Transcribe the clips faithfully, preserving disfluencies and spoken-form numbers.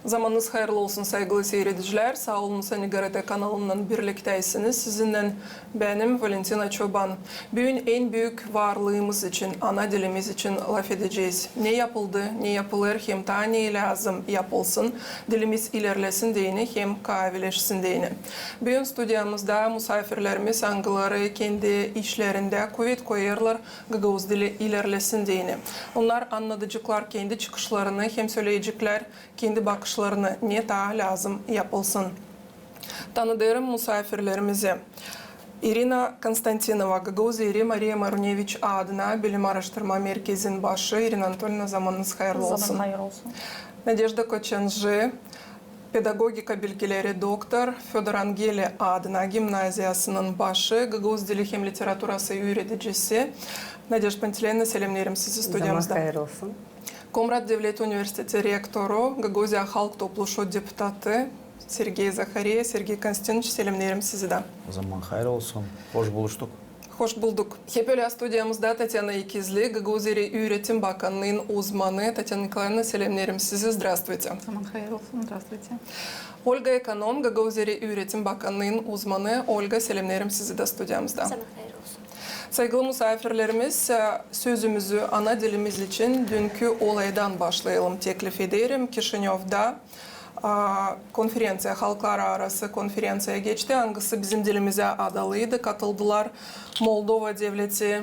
Zamanınız hayırlı olsun, saygılı siiredicilär. Saa olunuz, ani GRT kanalınnan birliktäysiniz. Sizinnän benim, Valentina Çoban. Büün en büük varlıımız için, ana dilimiz için lafedecez. Ne yapıldı, ne yapılêr hem taa ne lääzım yapılsın, dilimiz ilerlesin deyni hem kaaveleşsin deyni. Büün studiyamızda musaafirlerimiz, angıları kendi işlerindä kuvet koyêrlar gagauz dili ilerlesin deyni. Onnar annadaceklar kendi çıkışlarını hem söleyeceklär kendi bakışlarını, ne taa lääzım yapılsın. Tanıdêrım musaafirlerimizi. İrina Konstantinova, Gagauzeriya Mariya Maruneviç adına bilim aaraştırma merkezin başı. İrina Anatolina, zamanınız hayırlı olsun. Zaman hayır olsun. Nadežda Koçanji, pedagogika bilgileri doktor, Födor Angeli adına gimnaziyasının başı, gagauz dili hem literaturası üüredicisi. Nadežda Pantileyevna, selemneerim sizi studiyamızda. Zaman hayır olsun. Komrat devlet universiteti rektoru, Gagauziya Halk Topluşu deputatı Sergey Zaharev. Sergey Konstantinoviç, selemneerim sizi dä. Zaman hayır olsun. Hoş buluştuk. Hoş bulduk. Hep ölä studiyamızda Tatyana İkizli, Gagauzeriya üüretim bakannıın uzmanı. Tatyana Nikolaevna, selemneerim sizi. Здравствуйте. Zaman hayır olsun. Здравствуйте. Olga Ekonom, Gagauzeriya üüretim bakannıın uzmanı. Olga, selemneerim sizi dä studiyamızda. Zaman hayır olsun. Saygılı musaafirlerimiz, e, sözümüzü ana dilimiz için düünkü olaydan başlayalım, teklif ederim. Kişinövda, a, konferenţiya, halklararası konferenţiya geçti, angısı bizim dilimizä adalıydı. Katıldılar Moldova devleti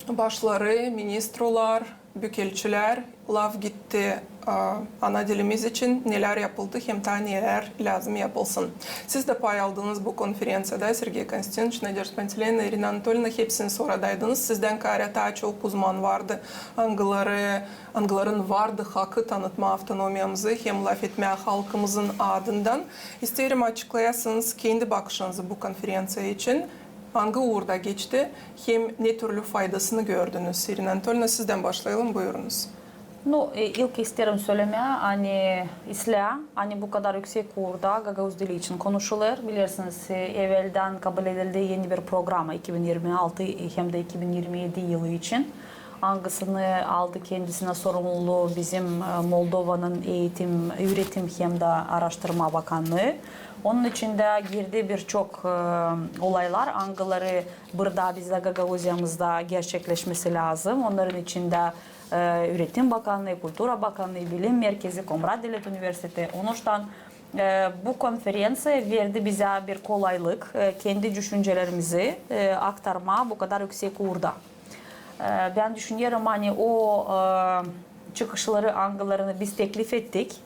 başları, ministrolar, bükelçilär. Laf gitti, a, ana dilimiz için nelär yapıldı hem taa nelär lääzım yapılsın. Siz dä pay aldınız bu konferenţiyada, Sergey Konstantinoviç, Nadežda Pantileyevna, İrina Anatolina, hepsiniz oradaydınız. Sizdän kaarä taa çok uzman vardı, angıları, angıların vardı hakı tanıtmaa avtonomiyamızı hem lafetmää halkımızın adından. İsteerim, açıklayasınız kendi bakışınızı bu konferenţiya için. Angı uurda geçti hem ne türlü faydasını gördünüz? İrina Anatolina, sizdän başlayalım, buyurunuz. Nu, e, ilk isteerim sölemää, ani islää, ani bu kadar üksäk uurda gagauz dili için konuşulêr. Bilersiniz, e, eveldän kabul edildi eni bir programa iki bin irmi altı hem dä iki bin irmi edi yılı için, angısını aldı kendisinä sorumluluu bizim, e, Moldovanın eğitim, üüretim hem dä aaraştırma bakannıı. Onun içindä girdi bir çok, e, olaylar, angıları burada bizä Gagauziyamızda gerçekleşmesi lääzım. Onnarın içindä, e, üüretim bakannıı, kultura bakannıı, bilim merkezi, Komrat devlet universiteti. Onuştan, e, bu konferenţiya verdi bizä bir kolaylık, e, kendi düşüncelerimizi, e, aktarmaa bu kadar üksäk uurda. E, bän düşünerim, ani o, e, çıkışları, angılarını biz teklif ettik,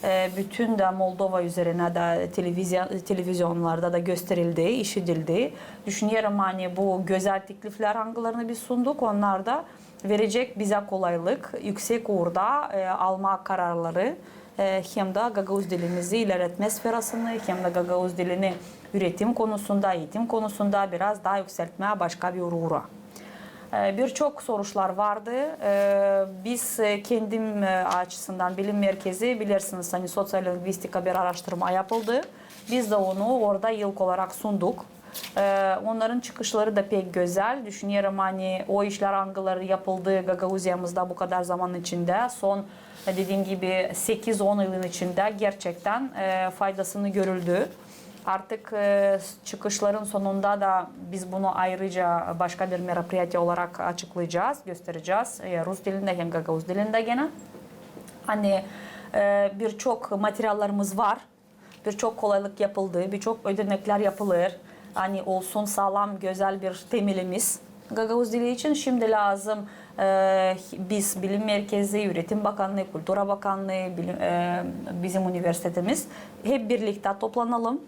e, bütün dä Moldova üzerinä dä televiziya-, televizionlarda da gösterildi, işidildi. Düşünerim, ani bu gözäl tekliflär, angılarını biz sunduk, onnar da verecek bizä kolaylık üksäk uurda, e, almaa kararları, e, hem dä gagauz dilimizi ilerletmä sferasını, hem dä gagauz dilini üüretim konusunda, eğitim konusunda biraz taa ükseltmää başka bir uura. E, bir çok soruşlar vardı. E, biz, e, kendim, e, açısından bilim merkezi, bilersiniz, ani soţiolingvistika bir aaraştırma yapıldı. Biz dä onu orada ilk olarak sunduk. E, onnarın çıkışları da pek gözäl. Düşünerim, ani o işlär, angıları yapıldı Gagauziyamızda bu kadar zamanın içindä, son, e, dediim gibi, sekiz-on yılın içindä gerçektän, e, faydasını görüldü. Artık, e, çıkışların sonunda da biz bunu ayırıca başka bir meropriyatiye olarak açıklayacez, gösterecez. E, rus dilindä hem gagauz dilindä genä. Ani, e, bir çok materiallarımız var, bir çok kolaylık yapıldı, bir çok ödeneklär yapılêr. Ani olsun saalam, gözäl bir temelimiz gagauz dili için. Şindi lääzım, e, biz, bilim merkezi, üüretim bakannıı, kultura bakannıı, bilim, e, bizim universitetimiz hep birliktä toplanalım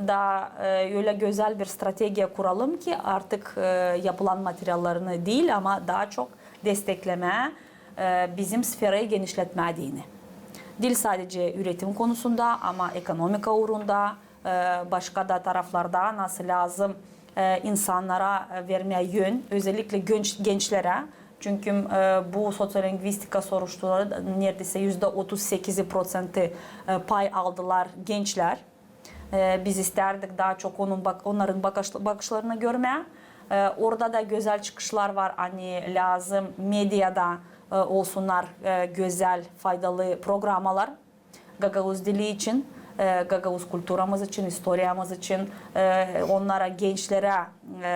da, e, ölä gözäl bir strategiya kuralım ki artık, e, yapılan materiallarını diil, ama taa çok desteklemää, e, bizim sferayı genişletmää deyni. Diil sadece üüretim konusunda, ama ekonomika uurunda, e, başka da taraflarda nasıl lääzım, e, insannara, e, vermää yön, özellikle genç, gençlerä. Çünkü, e, bu soţiolingvistika soruşturmaları neredäysä üzdä otuz sekizi proţenti, e, pay aldılar gençlär. E, biz istärdik taa çok onun bak-, onnarın bakış-, bakışlarını görmää. E, orada da gözäl çıkışlar var, ani lääzım mediada, e, olsunnar, e, gözäl, faydalı programalar. gagauz dili için, e, gagauz kulturamız için, istoriyamız için, e, onnara, gençlerä, e,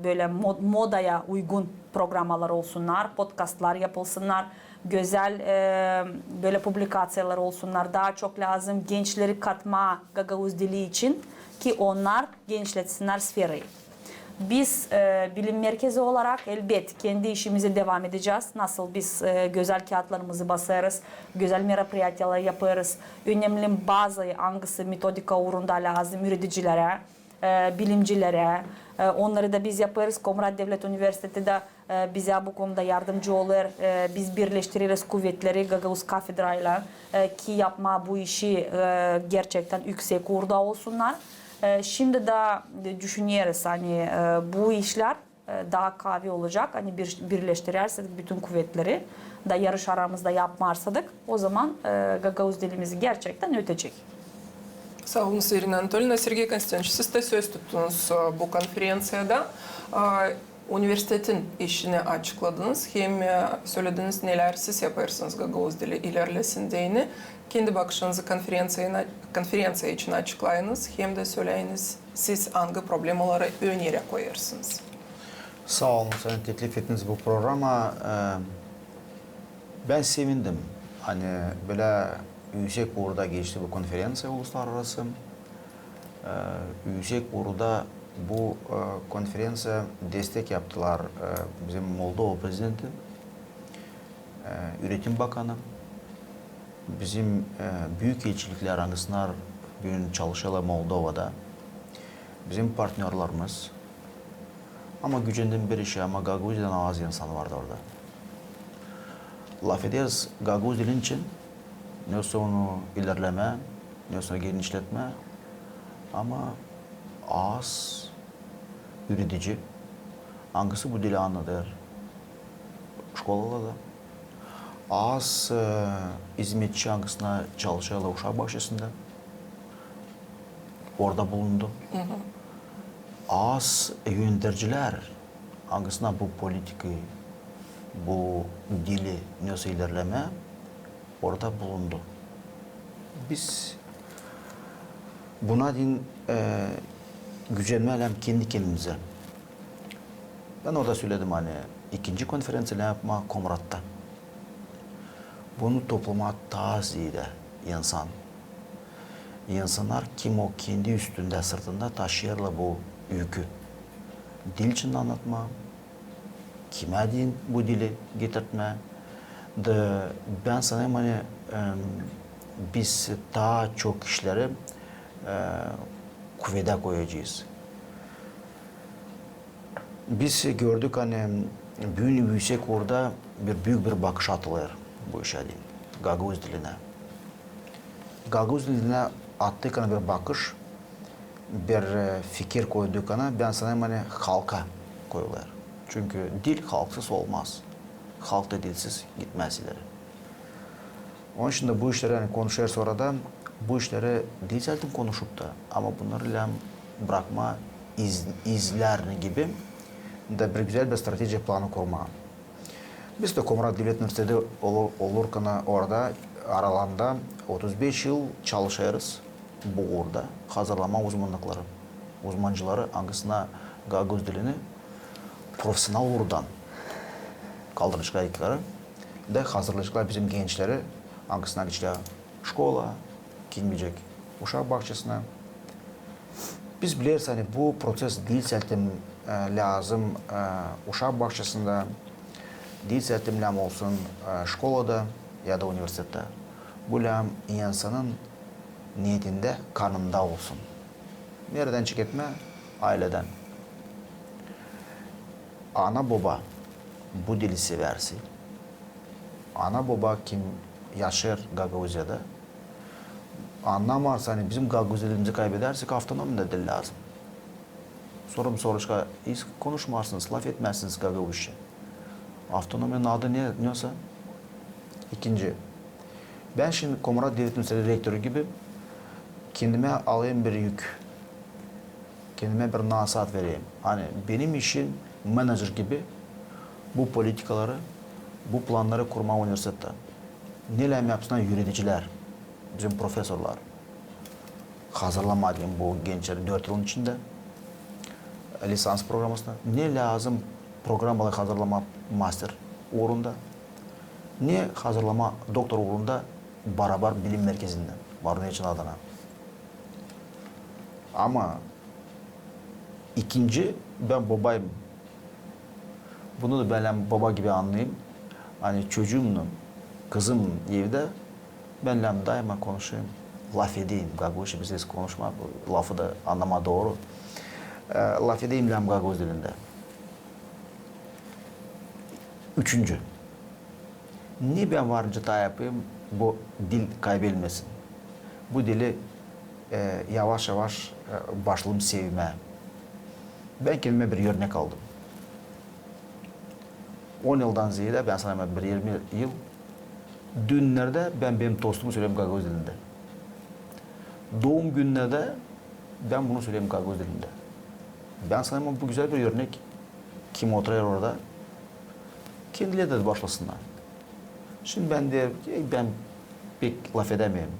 bölä mod-, modaya uygun programalar olsunnar, podkastlar yapılsınnar, gözäl, e, bölä publikaţiyalar olsunnar. Taa çok lääzım gençleri katmaa gagauz dili için, ki onnar genişletsinnär sferayı. Biz, e, bilim merkezi olarak, elbet, kendi işimizi devam edecez. Nasıl biz, e, gözäl kiyatlarımızı basêrız, gözäl meropriyatiyalar yapêrız, önemli bazayı, angısı metodika uurunda lääzım üüredicilerä, e, bilimcilerä, e, onnarı da biz yapêrız. Komrat Devlet Universiteti dä, e, bizä bu konuda yardımcı olêr. E, biz birleştireriz kuvetleri gagauz kafedraylan, e, ki yapmaa bu işi, e, gerçektän üüsek uurda olsunnar. E, şindi dä düşüneriz, ani, e, bu işlär, e, taa kaavi olacek, ani bir, birleştirersek bütün kuvetleri da yarış aramızda yapmarsadık, o zaman, e, gagauz dilimizi gerçektän ötecek. Saa olun, Irina Anatoliyevna. Sergey Konstantinoviç, siz dä söz tuttunuz, e, bu konferenţiyada. E, universitetin işini açıkladınız, hem, e, sölediniz, nelär siz yapêrsınız gagauz dili ilerlesin deyni. Kendi bakışınızı konferenţiya, konferenţiya için açıklayınız, hem dä söleyiniz, siz angı problemaları ön erä koyêrsınız. Saa olun, siz teklif ettiniz bu programa. E, bän sevindim, ani bölä üüsek uurda geçti bu konferenţiya uluslararası. E, üüsek uurda bu, e, konferenţiyaya destek yaptılar, e, bizim Moldova prezidenti, e, üüretim bakanı, bizim, e, büük elçiliklär, angısınar büün çalışêrlar Moldovada, bizim partnörlarımız. Ama gücendim bir işä, ama Gagauziyadan az insan vardı orada. Lafederiz gagauz dilin için, nesoy onu ilerlemää, nesoy genişletmää, ama az üüredici, angısı bu dili annadêr şkolalarda. Az, e, izmetçi, angısınar çalışêrlar uşak bakçasında. Orada bulundu. Az yöneticilär, angısınar bu politikayı, bu dili nesoy ilerlemää, orada bulundu. Biz buna deyni, e, gücenmää lääzım kendi-kendimizä. Bän orada söledim, ani ikinci konferenţiya lääzım yapmaa Komratta. Bunu toplamaa taa zeedä insan. İnsannar, kim o kendi üstündä, sırtında taşıyêrlar bu ükü. Dil için annatmaa, kimä deyni bu dili getirtmää. Da bän sanêrım, ani, em, biz taa çok işleri, e, kuvedä koyacez. Biz gördük, ani büün üüsek uurda bir büük bir bakış atılêr bu işä deyni, gagauz dilinä. Gagauz dilinä attık ani bir bakış, bir, e, fikir koyduk ani, bän sanêrım, ani halka koyulêr. Çünkü dil halksız olmaz. Halk da dilsiz gitmäz ileri. Onun için dä bu işleri, ani konuşêrız orada, bu işleri diil sadä konuşup da, ama bunnarı lääzım brakmaa iz-, izlär gibi, da bir gözäl bir stratejiya planı kurmaa. Biz dä Komrat Devlet Universiteti olu-, olurkan orada aralanda otuz beş yıl çalışêrız bu uurda, hazırlamaa uzmannıkları, uzmancıları, angısınar gagauz dilini profesional uurdan kaldıraceklar yukarı, da hazırlayaceklar bizim gençleri, angısınar geçecek şkola, kim gidecek uşak bakçasına. Biz bileriz, ani bu proţes diil sadä, e, lääzım, e, uşak bakçasında, diil sadä lääzım olsun, e, şkolada ya da universitettä. Bu lääzım insanın niyetindä, kanında olsun. Neredän çeketmää? Ayledän. Ana-boba bu dili sevärsi, ana-boba, kim yaşêêr Gagauziyada, annamarsa, ani bizim gagauz dilimizi kaybedersek, avtonomiya da diil lääzım. Sora bu soruşêr, siz konuşmarsınız, lafetmärsiniz gagauzça. Avtonomiyanın adı ne, nesoy? İkinci. Bän şindi Komrat Devlet Universiteti rektoru gibi kendimä alayım bir yük. Kendimä bir nasaat vereyim. Ani benim işim menajer gibi bu politikaları, bu plannarı kurmaa universitettä. Ne lääzım yapsınnar üüredicilär? bizim profesorlar hazırlamaa deyni bu gençleri dört yılın içindä lisans programasına. Ne lääzım programayı hazırlamaa master uurunda, ne hazırlamaa doktor uurunda barabar bilim merkezindä, Maruneçin adına. Ama ikinci, bän bobayım. Bunu da bän lääzım boba gibi annayım. Ani çocuumnan, kızım evdä, bän lääzım daima konuşayım. Lafedeyim, gagauzça bizä konuşmaa, bu lafı da annamaa dooru. E, lafedeyim lääzım gagauz dilindä. Üçüncü. Ne bän var nicä taa yapayım, bu dil kaybelmesin. Bu dili, e, yavaş-yavaş, e, başladım sevmää. Bän kendimä bir örnek aldım. On yıldan zeedä, bän sanêrım bir irmi yıl, düünnerdä bän benim tostumu söleerim gagauz dilindä. Doum gününnerdä bän bunu söleerim gagauz dilindä. Bän sanêrım, bu gözäl bir örnek. Kim oturêr orada, kendileri dä başlasınnar. Şindi bän deerim, e, bän pek lafedämeerim.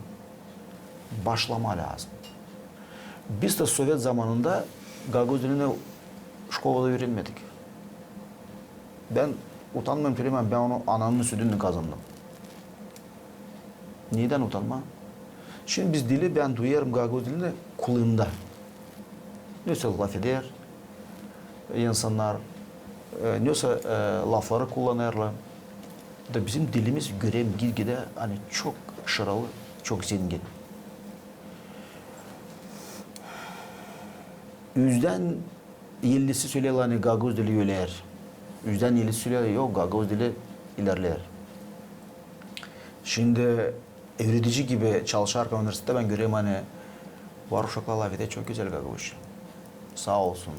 Başlamaa lääzım. Biz dä sovet zamanında gagauz dilini şkolada üürenmedik. Bän utanmêêrım sölemää, bän onu anamın süüdünnän kazandım. Needän utanmaa? Şindi biz dili, bän duyêrım gagauz dilini kulunda. Nesoy lafeder insannar, e, nesoy, e, lafları kullanêrlar. Da bizim dilimiz, görerim, gitgidä, ani, çok şıralı, çok zengin. Üzdän ellisi söleerlär, ani gagauz dili öler. Üzdän ellisi söleerlär, yok, gagauz dili ilerleer. Şindi üüredici gibi çalışarkan universitettä bän görerim, ani var uşaklar lafeder çok gözäl gagauzça. Saa olsun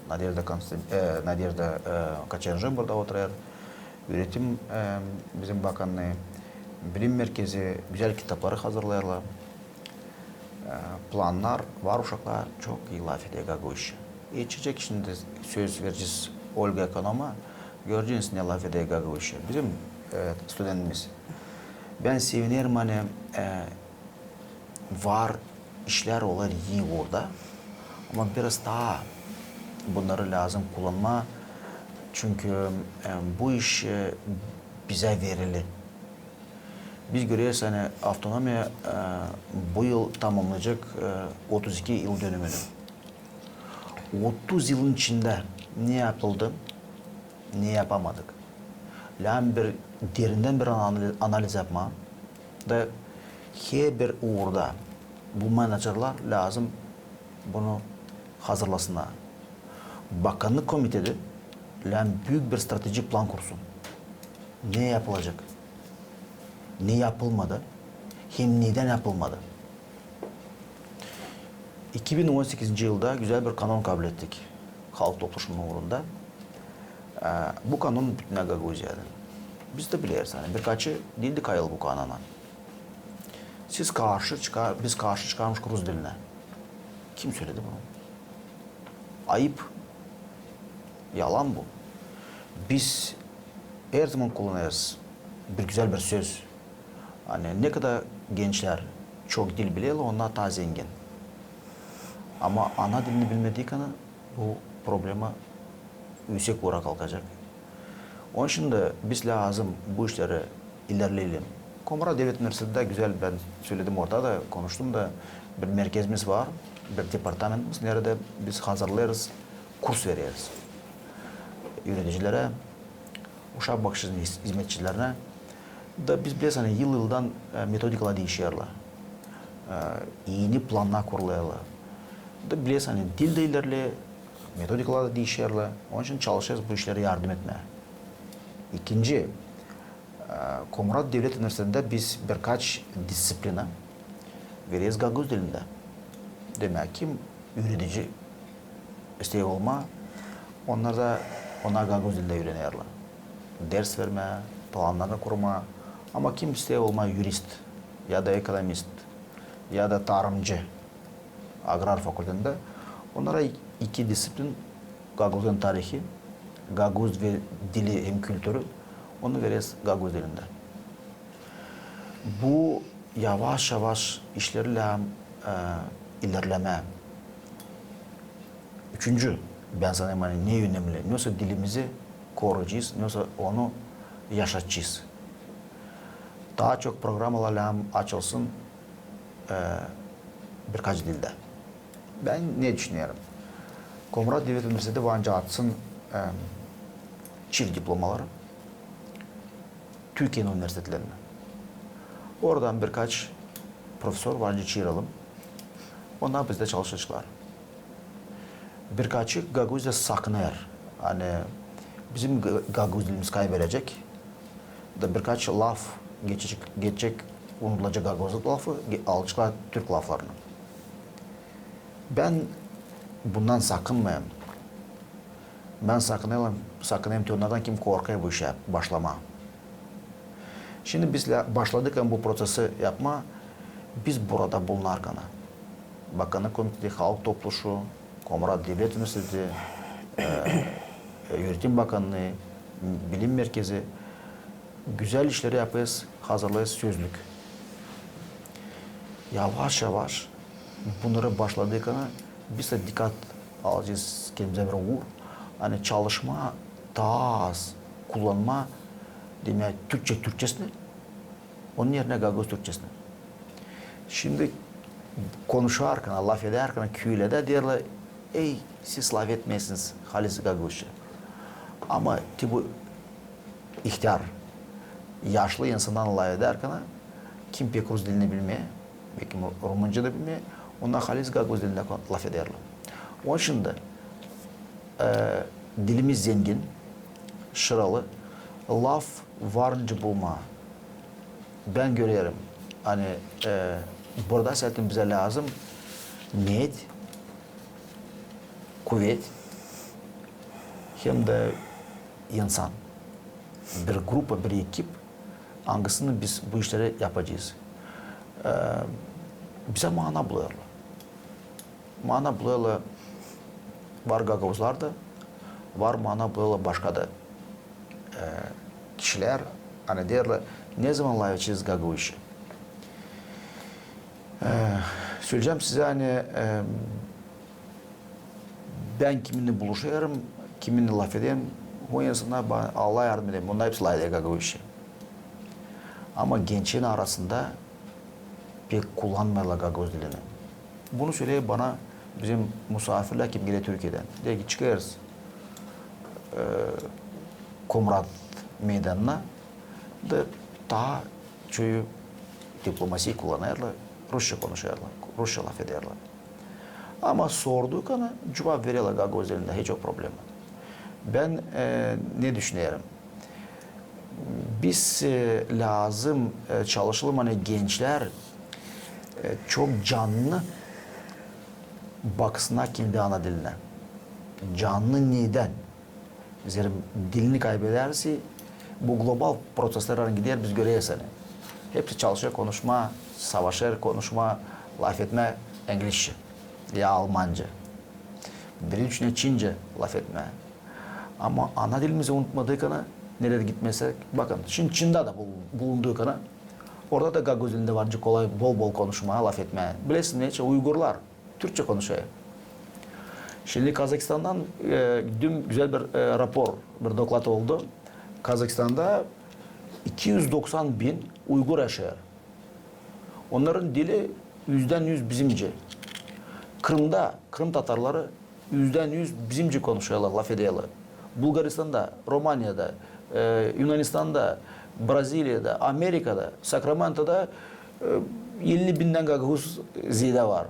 Nadejda Konstan-, e, Nadejda, e, Koçenjı burada oturêr. Üüretim, e, bizim bakannıı, bilim merkezi gözäl kitapları hazırlêêrlar. E, plannar var, uşaklar çok ii lafeder gagauzça. Geçecek şindi söz verecez Olga Ekonoma, göreceniz, ne lafeder gagauzça bizim, e, studentimiz. Bän sevinerim, ani, e, var işlär olêr ii orada, ama biraz taa bunnarı lääzım kullanmaa, çünkü, e, bu iş, e, bizä verili. Biz göreriz, ani avtonomiya, e, bu yıl tamamnayacek, e, otuz iki yıldönümünü. Otuz yılın içindä ne yapıldı, ne yapamadık? Lääzım bir derindän bir analiz, analiz yapmaa. Da herbir uurda bu menajerlär lääzım bunu hazırlasınnar. Bakannık komiteti lääzım büük bir stratejik plan kursun. Ne yapılacek? Ne yapılmadı? Hem needän yapılmadı? İki bin on sekizinci yılda gözäl bir kanon kablettik Halk Topluşunun uurunda. E, bu kanon bütünnä Gagauziyadan. Biz dä bileriz, ani birkaçı diildi kayıl bu kanona. Siz karşı çıkar-, biz karşı çıkarmışık rus dilinä. Kim söledi bunu? Ayıp. Yalan bu. Biz herzaman kullanêrız bir gözäl bir söz. Ani ne kadar gençlär çok dil bilerlär, onnar taa zengin. Ama ana dilini bilmediykäni bu problema üüsek uura kalkacek. Onun için dä biz lääzım bu işleri ilerleyelim. Komrat Devlet Universitetindä gözäl, bän söledim, orada da konuştum da, bir merkezimiz var, bir departamentimiz, neredä biz hazırlêêrız, kurs vereriz üüredicilerä, uşak bakışçısının hiz-, hizmetçilerinä. Da biz bileriz, ani yıl-yıldan, e, metodikalar diişerlär. E, eni plannar kurulêrlar. Da bileriz, ani dil dä ilerleer, metodikalar da diişerlär. Onun için çalışêrız bu işlerä yardım etmää. İkinci, e, Komrat Devlet Universitetindä biz birkaç disţiplina vereriz gagauz dilindä. Demäk, kim üüredici isteer olmaa, onnar da, onnar gagauz dilindä üürenerlär. Ders vermää, plannarını kurmaa. Ama kim isteer olmaa yurist, ya da ekonomist, ya da tarımcı, agrar fakültetindä, onnara iki disţiplin, gagauzların tarihi, gagauz ve dili hem kültürü, onu vereriz gagauz dilindä. Bu yavaş-yavaş işleri lääzım, e, ilerlemää. Üçüncü, bän sanêrım, ani ne önemli, ne olsa dilimizi koruyacez, ne olsa onu yaşatacez. Taa çok programalar lääzım açılsın, e, birkaç dildä. Bän ne düşünerim? Komrat Devlet Universiteti var nicä açsın, e, çift diplomaları Türkiyänin universitetlerindä. Oradan birkaç profesör var nicä çaaralım. Onnar bizdä çalışaceklar. Birkaçı Gagauziyada sakınêr, ani bizim ga-, gagauz dilimiz kaybedecek, da birkaç laf geçecek, geçecek, unudulacek gagauz lafı, ge-, alışaceklar türk laflarına. Bän bundan sakınmêêrım. Bän sakınêrım, sakınêrım te onnardan, kim korkêr bu işä başlamaa. Şindi biz lä-, başladık bu prosesi yapmaa, biz burada bulunarkana. Bakannık komiteti, Halk Topluşu, Komrat Devlet Universiteti, e, e, Üüretim Bakannıı, Bilim Merkezi, gözäl işleri yapêrız, hazırlêêrız sözlük. Yavaş-yavaş bunnarı başladıkana, biz dä dikkat alacez kendimizä bir uur, ani çalışmaa taa az kullanmaa, demää, türkçä türkçesinä, onun erinä gagauz türkçesinä. Şindi konuşarkana, lafedärkana küüdä deerlär: "Ey, siz lafetmeersiniz halis gagauzça." Ama te bu ihtär, yaşlı insannar lafedärkana, kim pek rus dilini bilmeer, bekim rumınca da bilmeer, onnar halis gagauz dilindä lafedärlär. Onuştan da, e, dilimiz zengin, şıralı, laf var nicä bulmaa. Bän görerim, ani, e, burada saatin bizä lääzım niyet, kuvet hem dä insan. Bir grupa, bir ekip, angısını biz bu işleri yapacez. E, bizä mana bulêrlar. Mana bulêrlar var gagauzlar da, var mana bulêrlar başka da, e, kişilär, ani deerlär: "Ne zaman lafedecez gagauzça?" E, söleyecäm sizä, ani, e, bän kiminnän buluşêrım, kiminnän lafederim, o insannar bana, Allah yardım edä, onnar hepsi lafeder gagauzça. Ama gençlerin arasında pek kullanmêêrlar gagauz dilini. Bunu söleer bana bizim musaafirlär, kim geler Türkiyedän. Deer ki, çıkêrız, e, Komrat meydanına, da taa çoyu diplomasiya kullanêrlar, rusça konuşêrlar, rusça lafedärlär. Ama sorduukana cuvap vererlär gagauz dilindä, hiç o problema. Bän, e, ne düşünerim? Biz, e, lääzım, e, çalışalım, ani gençlär, e, çok canlı baksınnar kendi ana dilinä. Canlı nedän? Zerä dilini kaybedärsi, bu global proţeslerlän gider, biz göreriz, ani hepsi çalışêr konuşmaa, savaşêr konuşmaa, lafetmää englizçä ya almanca. Biri düşüner çincä lafetmää. Ama ana dilimizi unutmadıkana, neredä gitmesek, bakın, şindi Çindä dä bul-, bulunduukana, orada da gagauz dilindä var nicä kolay bol-bol konuşmaa, lafetmää. Bilersin neçin? Uygurlar türkçä konuşêr. Şindi Kazakistandan, e, dün gözäl bir, e, rapor, bir doklad oldu. Kazakistanda iki üz doksan bin uygur yaşêêr. Onnarın dili üzdän üz bizimcä. Krımda, Krım tatarları üzdän üz bizimcä konuşêrlar, lafedärlär. Bulgaristanda, Romaniyada, e, Yunanistanda, Braziliyada, Amerikada, Sakramentoda, e, elli bindän gagauz zeedä var.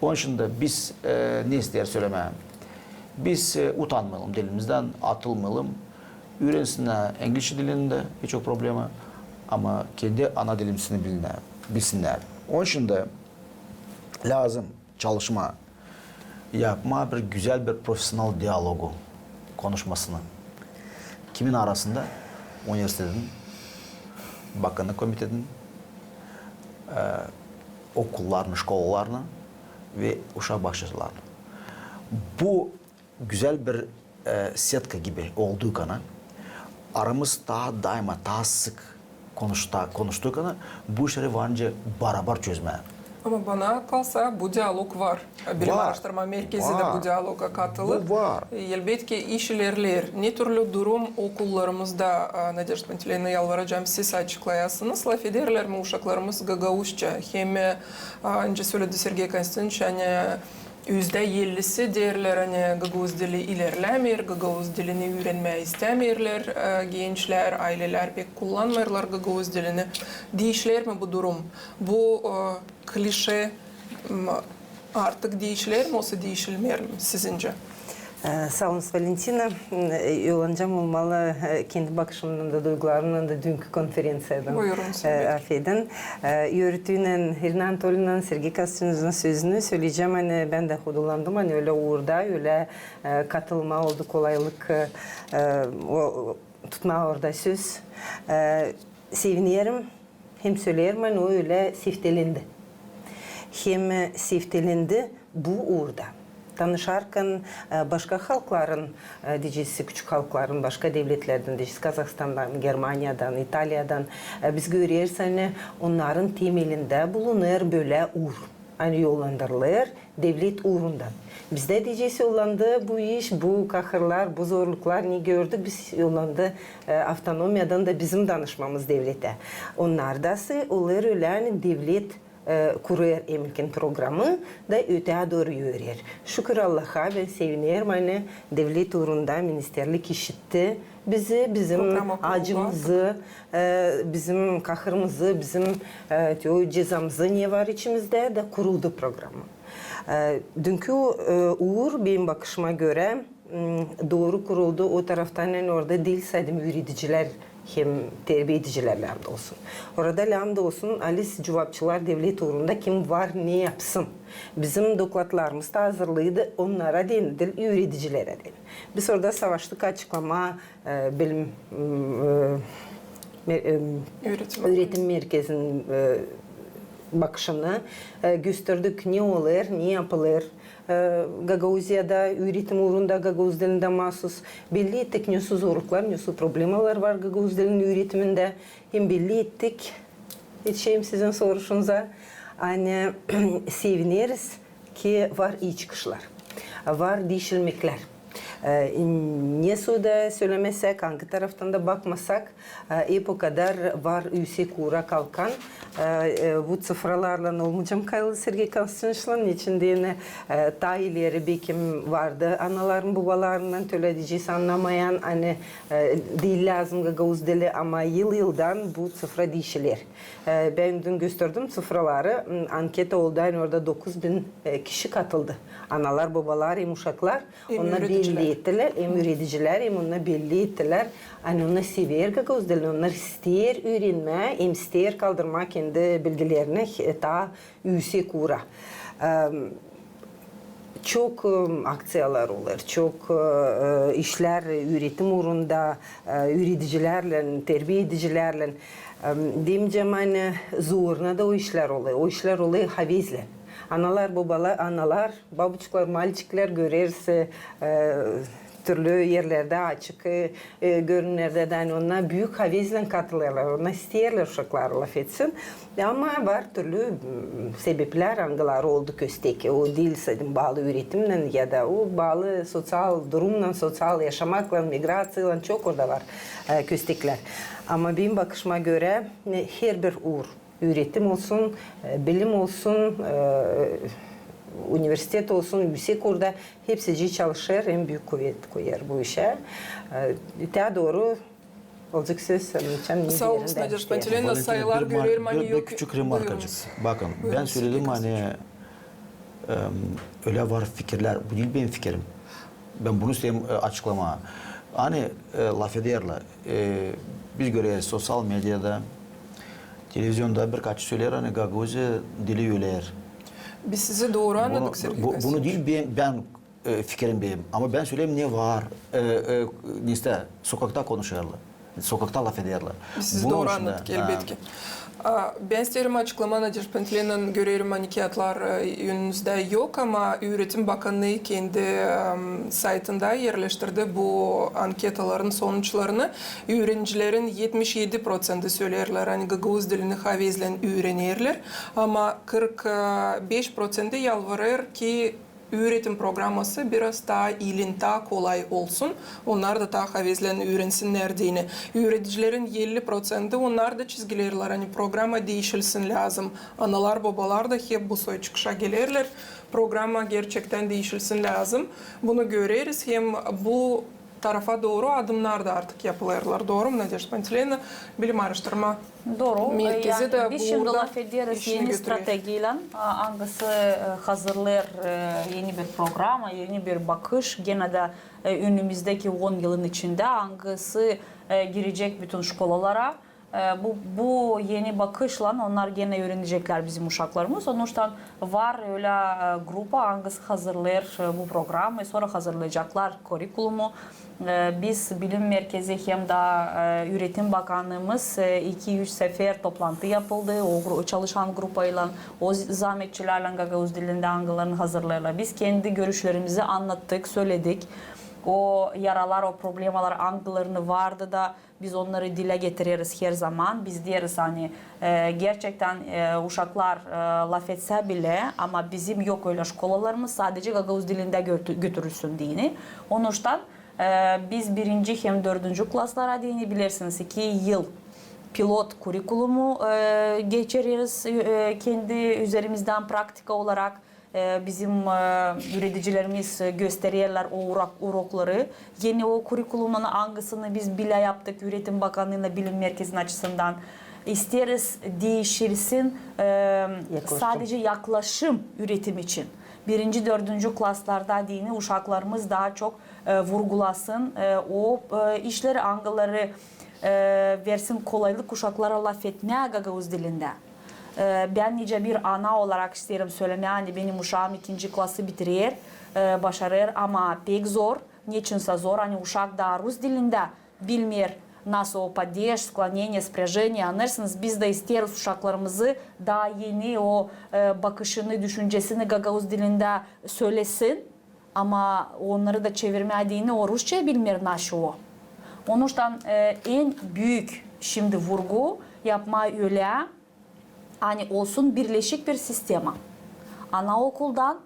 Onuştan da biz, e, ne isteer sölemää? Biz, e, utanmayalım dilimizdän, atılmayalım. Üürensinnär englizçä dilini dä, hiç o problema. Ama kendi ana dilimizi bilsinnär, bilsinnär. Onuştan da lääzım çalışmaa, yapmaa bir gözäl bir profesional dialogu, konuşmasını. Kimin arasında? Universitetin, bakannık komitetin, e, okullarnı, şkolalarnı ve uşak bakşalarnı. Bu gözäl bir, e, setka gibi olduukana, aramız taa daima, taa sık konuşta, konuştuk, ani bu işleri var nicä barabar çözmää. Ama bana kalsa, bu dialog var. Bilim aaraştırma merkezi dä bu dialoga katılêr. Bu var. Elbetki, iş ilerleer. Ne türlü durum okullarımızda, a, Nadejda Pantileyevna, yalvaracam, siz açıklayasınız. Lafederlär mi uşaklarımız gagauzça? Hem, a, nicä söledi Sergey Konstantinoviç, ani üzdä ellisi deerlär, ani gagauz dili ilerlämeer, gagauz dilini üürenmää istämeerlär, e, gençlär, aylelär pek kullanmêêrlar gagauz dilini. Diişler mi bu durum? Bu, e, klişe, m, artık diişler mi, osa diişilmeer mi sizincä? E, saa olun, Valentina. E, yollanacam olmalı, e, kendi bakışımdan da, duygularımdan da düünkü konferenţiyadan. Buyurun, e, söleyin. Afedin. E, öretüynän, İrina Anatoliyevnanın, Sergey Konstantinoviçin sözünü söleyecäm, ani bän dä hudurlandım, ani ölä uurda, ölä, e, katılmaa oldu kolaylık, e, e, o, tutmaa orada söz. E, sevinerim, hem söleerim, ani o ölä seftelendi. Hem, e, seftelendi bu uurda. Tanışarkan, e, başka halkların, e, deyecez, küçük halkların, başka devletlerdän, deyecez, Kazahstandan, Germaniyadan, İtaliyadan, e, biz göreriz, ani onnarın temelindä bulunêr bölä uur. Ani yollandırılêr devlet uurundan. Bizdä, deyecez, yollandı bu iş, bu kahırlar, bu zorluklar, ne gördük biz, yollandı, e, avtonomiyadan da bizim danışmamız devletä. Onnar da sä olêr ölä, ani devlet, e, kurêr emkin programı da ötää dooru yörer. Şükür Allaha, bän sevinerim, ani devlet uurunda ministerlik işitti bizi, bizim acımızı, e, bizim kahırımızı, bizim, e, te o cezamızı, ne var içimizdä, da kuruldu programı. E, düünkü, e, uur, benim bakışıma görä, m, dooru kuruldu o taraftan, ani orada diil sade üüredicilär hem terbiedicilär läämda olsun. Orada läämda olsun alis cuvapçılar devlet uurunda, kim var ne yapsın. Bizim dokladlarımız da hazırlıydı onnara deyni, diil üüredicilerä deyni. Biz orada savaştık açıklamaa, e, bilim, m, e, me-, e, üüretim merkezinin, e, bakışını, e, gösterdik, ne olêr, ne yapılêr, e, Gagauziyada üüretim uurunda gagauz dilindä maasuz. Belli ettik, nesoy zorluklar, nesoy problemalar var gagauz dilinin üüretimindä. Hem belli ettik, etişeyim sizin soruşunuza, ani sevineriz, ki var ii çıkışlar, var diişilmeklär. E, nesoy da sölämesäk, angı taraftan da bakmasak, e, hep o kadar var üüsek uura kalkan. E, e, bu sıfralarlan olmayacam kayılı Sergey Konstantinoviçlan, neçin deyni, e, taa ileri bekim vardı anaların, bobalarının, tölä deyecez, annamayan, ani, e, diil lääzım gagauz dili, ama yıl-yıldan bu sıfra diişiler. E, bän dün gösterdim sıfraları, m, anketa oldu, ani orada dokuz bin, e, kişi katıldı. Analar, bobalar hem uşaklar. Onnar belli ettilär, hem üüredicilär, hem onnar belli ettilär, ani onnar sever gagauz dilini, onnar isteer üürenmää, hem isteer kaldırmaa kendi bilgilerini, e, taa üüsek uura. Em, çok, em, akţiyalar olêr, çok, e, e, işlär üüretim uurunda, e, üüredicilärlän, terbiedicilärlän. Em, deyäcäm, ani zoruna da o işlär olêr, o işlär olêr havezlän. Analar, bobalar, analar, babuçklar, malçiklar, göreriz, e, türlü erlerdä, açık, e, e, görünümnerdä dä, ani onnar büük havezlän katılêrlar, onnar isteerlär uşakları lafetsin. Ama var türlü, m, sebeplär, angıları oldu köstek. O diil sade baalı üüretimnän ya da o baalı soţial durumnan, soţial yaşamaklan, migraţiyalan, çok orada var, e, kösteklär. Ama benim bakışıma görä, e, herbir uur, üüretim olsun, e, bilim olsun, e, universitet olsun, üüsek uurda, hepsicii çalışêr, hem büük kuvet koyêr bu işä. E, taa dooru olacek söz, annadıcam. Saa olun, Nadejda Pantileyevna, sayılar görerim, ani yok. Bir küçük remarkacık. Bakın, bän söledim, ani, em, ölä var fikirlär, bu diil benim fikirim. Bän bunu isteerim, e, açıklamaa. Ani, e, lafederlär, e, biz göreriz soţial mediada, televizionda birkaçı söleer, ani gagauziya dili öler. Biz sizi dooru annadık, Sergey Konstantinoviç. Bunu diil bän, bän, e, fikirim benim, ama bän söleerim ne var, e, e, neysä, sokakta konuşêrlar. sokakta lafederlär. Siz dooru annadınız, elbetki. A, bän isteerim açıklamaa, Nadejda Pantileyevna, görerim, ani kiyatlar, e, önünüzdä yok, ama Üüretim Bakannıı kendi, em, saytında erleştirdi bu anketaların sonuçlarını. Üürenicilerin etmiş edi proţenti söleerlär, ani gagauz dilini havezlän üürenerlär, ama kırk beş proţenti yalvarêr, ki üüretim programası biraz taa ilin, taa kolay olsun, onnar da taa havezlän üürensinnär deyni. Üüredicilerin elli proţenti, onnar da çizgilerlär, ani programa diişilsin lääzım. Analar, bobalar da hep bu soy çıkışa gelerlär, programa gerçektän diişilsin lääzım. Bunu göreriz, hem bu tarafa dooru adımnar da artık yapılêrlar. Dooru mu, Nadejda Pantileyevna? Bilim aaraştırma merkezi dä burada işini götürüyor. Dooru. E, yani biz şindi lafederiz eni strategiyalan, a, angısı, e, hazırlêêr, e, eni bir programa, eni bir bakış, genä dä, e, önümüzdeki on yılın içindä, angısı, e, girecek bütün şkolalara. E, bu, bu eni bakışlan onnar genä üüreneceklär bizim uşaklarımız. Onuştan var ölä, e, grupa, angısı hazırlêêr, e, bu programayı, sora hazırlayaceklar kurrikulumu. E, biz, bilim merkezi hem dä, e, Üüretim Bakannıımız, e, iki-üç sefer toplantı yapıldı o gru-, çalışan grupaylan, o z-, zaametçilärlän gagauz dilindä, angılarını hazırlêêrlar. Biz kendi görüşlerimizi annattık, söledik. O yaralar, o problemalar, angılarını vardı da, biz onnarı dilä getireriz her zaman. Biz deeriz, ani, e, gerçektän, e, uşaklar, e, lafetsä bilä, ama bizim yok ölä şkolalarımız, sadece gagauz dilindä götü-, götürülsün deyni. Onuştan, e, biz birinci hem dördüncü klaslara deyni, bilersiniz, iki yıl pilot kurrikulumu, e, geçireriz, e, kendi üzerimizdän praktika olarak. E, bizim, e, üüredicilerimiz, e, göstererlär o urak-, urokları. Eni o kurrikulumun, angısını biz bilä yaptık Üüretim Bakannıınnan, bilim merkezinin açısından. İsteeriz diişilsin, e, sadece yaklaşım üüretim için. Birinci, dördüncü klaslarda deyni uşaklarımız daa çok, e, vurgulasın, e, o, e, işleri, angıları, e, versin kolaylık uşaklara lafetmää gagauz dilindä. E, bän nicä bir ana olarak isteerim sölemää, ani benim uşaam ikinci klası bitirer, e, başarêr, ama pek zor. Neçinsä zor, ani uşak daa rus dilindä bilmeer, nasıl o padeş, skloneniye, sprejeniye, annêêrsınız, biz dä isteeriz uşaklarımızı daa eni o, e, bakışını, düşüncesini gagauz dilindä sölesin. Ama onnarı da çevirmää deyni o rusça bilmeer, nasıl o. Onuştan, e, en büük şindi vurgu yapmaa ölä, ani olsun birleşik bir sistema. Anaokuldan,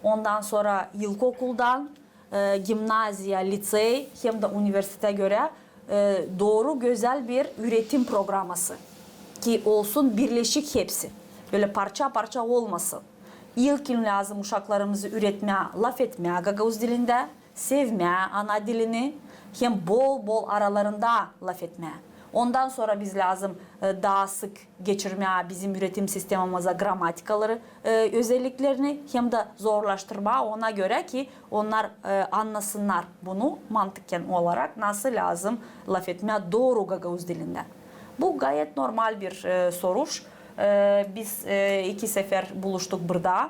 ondan sora ilkokuldan, e, gimnaziya, lisey hem dä universitetä görä, e, dooru gözäl bir üüretim programası. Ki olsun birleşik hepsi. Bölä parça-parça olmasın. İlkin lääzım uşaklarımızı üüretmää lafetmää gagauz dilindä, sevmää ana dilini hem bol-bol aralarında lafetmää. Ondan sora biz lääzım, e, daa sık geçirmää bizim üüretim sistemamıza gramatikaları, e, özelliklerini hem dä zorlaştırmaa ona görä, ki onnar, e, annasınnar bunu mantıken olarak, nasıl lääzım lafetmää dooru gagauz dilindä. Bu gayet normal bir, e, soruş. E, biz, e, iki sefer buluştuk burada,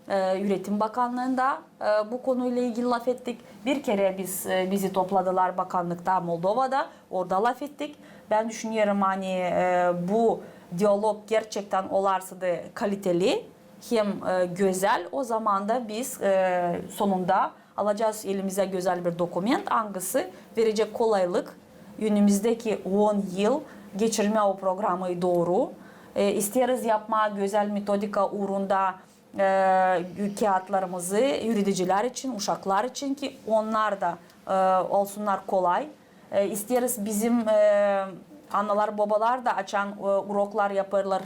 e, Üüretim Bakannıında, e, bu konuylan ilgili lafettik. Bir kerä biz, e, bizi topladılar bakannıkta Moldovada, orada lafettik. Bän düşünerim, ani, e, bu dialog gerçektän olarsa da kaliteli hem, e, gözäl, o zamanda biz, e, sonunda alacez elimizä gözäl bir dokument, angısı verecek kolaylık önümüzdeki on yıl geçirmää o programayı dooru. E, isteeriz yapmaa gözäl metodika uurunda, e, kiyatlarımızı üüredicilär için, uşaklar için, ki onnar da, e, olsunnar kolay. E, isteeriz bizim, e, analar, bobalar da, açan, e, uroklar yapêrlar,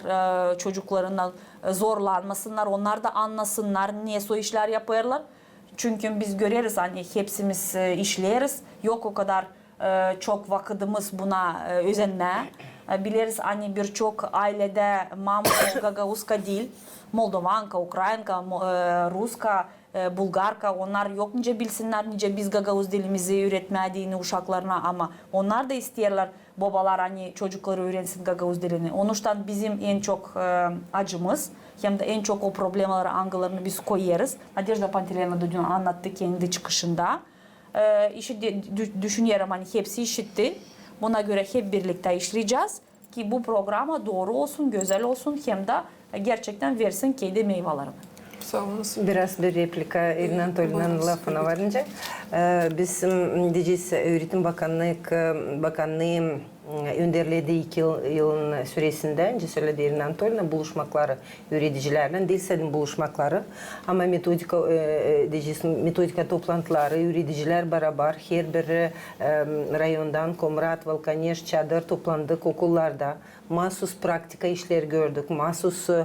e, çocuklarınnan, e, zorlanmasınnar, onnar da annasınnar, ne soy işlär yapêrlar. Çünkü biz göreriz, ani hepsimiz, e, işleeriz, yok o kadar, e, çok vakıdımız buna, e, özenmää. E, bileriz, ani birçok ayledä mama gagauzka diil, moldovanka, ukrainka, mo-, e, ruska, e, bulgarka, onnar yok nicä bilsinnär, nicä biz gagauz dilimizi üüretmää deyni uşaklarına, ama onnar da isteerlär, bobalar, ani çocukları üürensin gagauz dilini. Onuştan bizim en çok, e, acımız, hem dä en çok o problemaları, angılarını biz koyêrız. Nadejda Pantileyevna da dün annattı kendi çıkışında. E, işi de, dü-, düşünerim, ani hepsi işitti. Buna görä hep birliktä işleyecez ki bu programa dooru olsun, gözäl olsun hem dä gerçektän versin kendi meyvelerini. Saa olun. Biraz bir replika İrina Anatolnanın lafına varınca. E, biz, m, deyecez, Üüretim Bakannıı, Bakannıı, m, önderledi iki yıl, yılın süresindä, öncä söledi İrina Anatolnanın buluşmakları üüredicilärlän, diil sade buluşmakları, ama metodika, e, e, deyecez, metodika toplantıları, üüredicilär barabar, herbir, e, m, rayondan, Komrat, Valkaneş, Çadır, toplandık okullarda. Maasuz praktika işleri gördük, maasuz, e,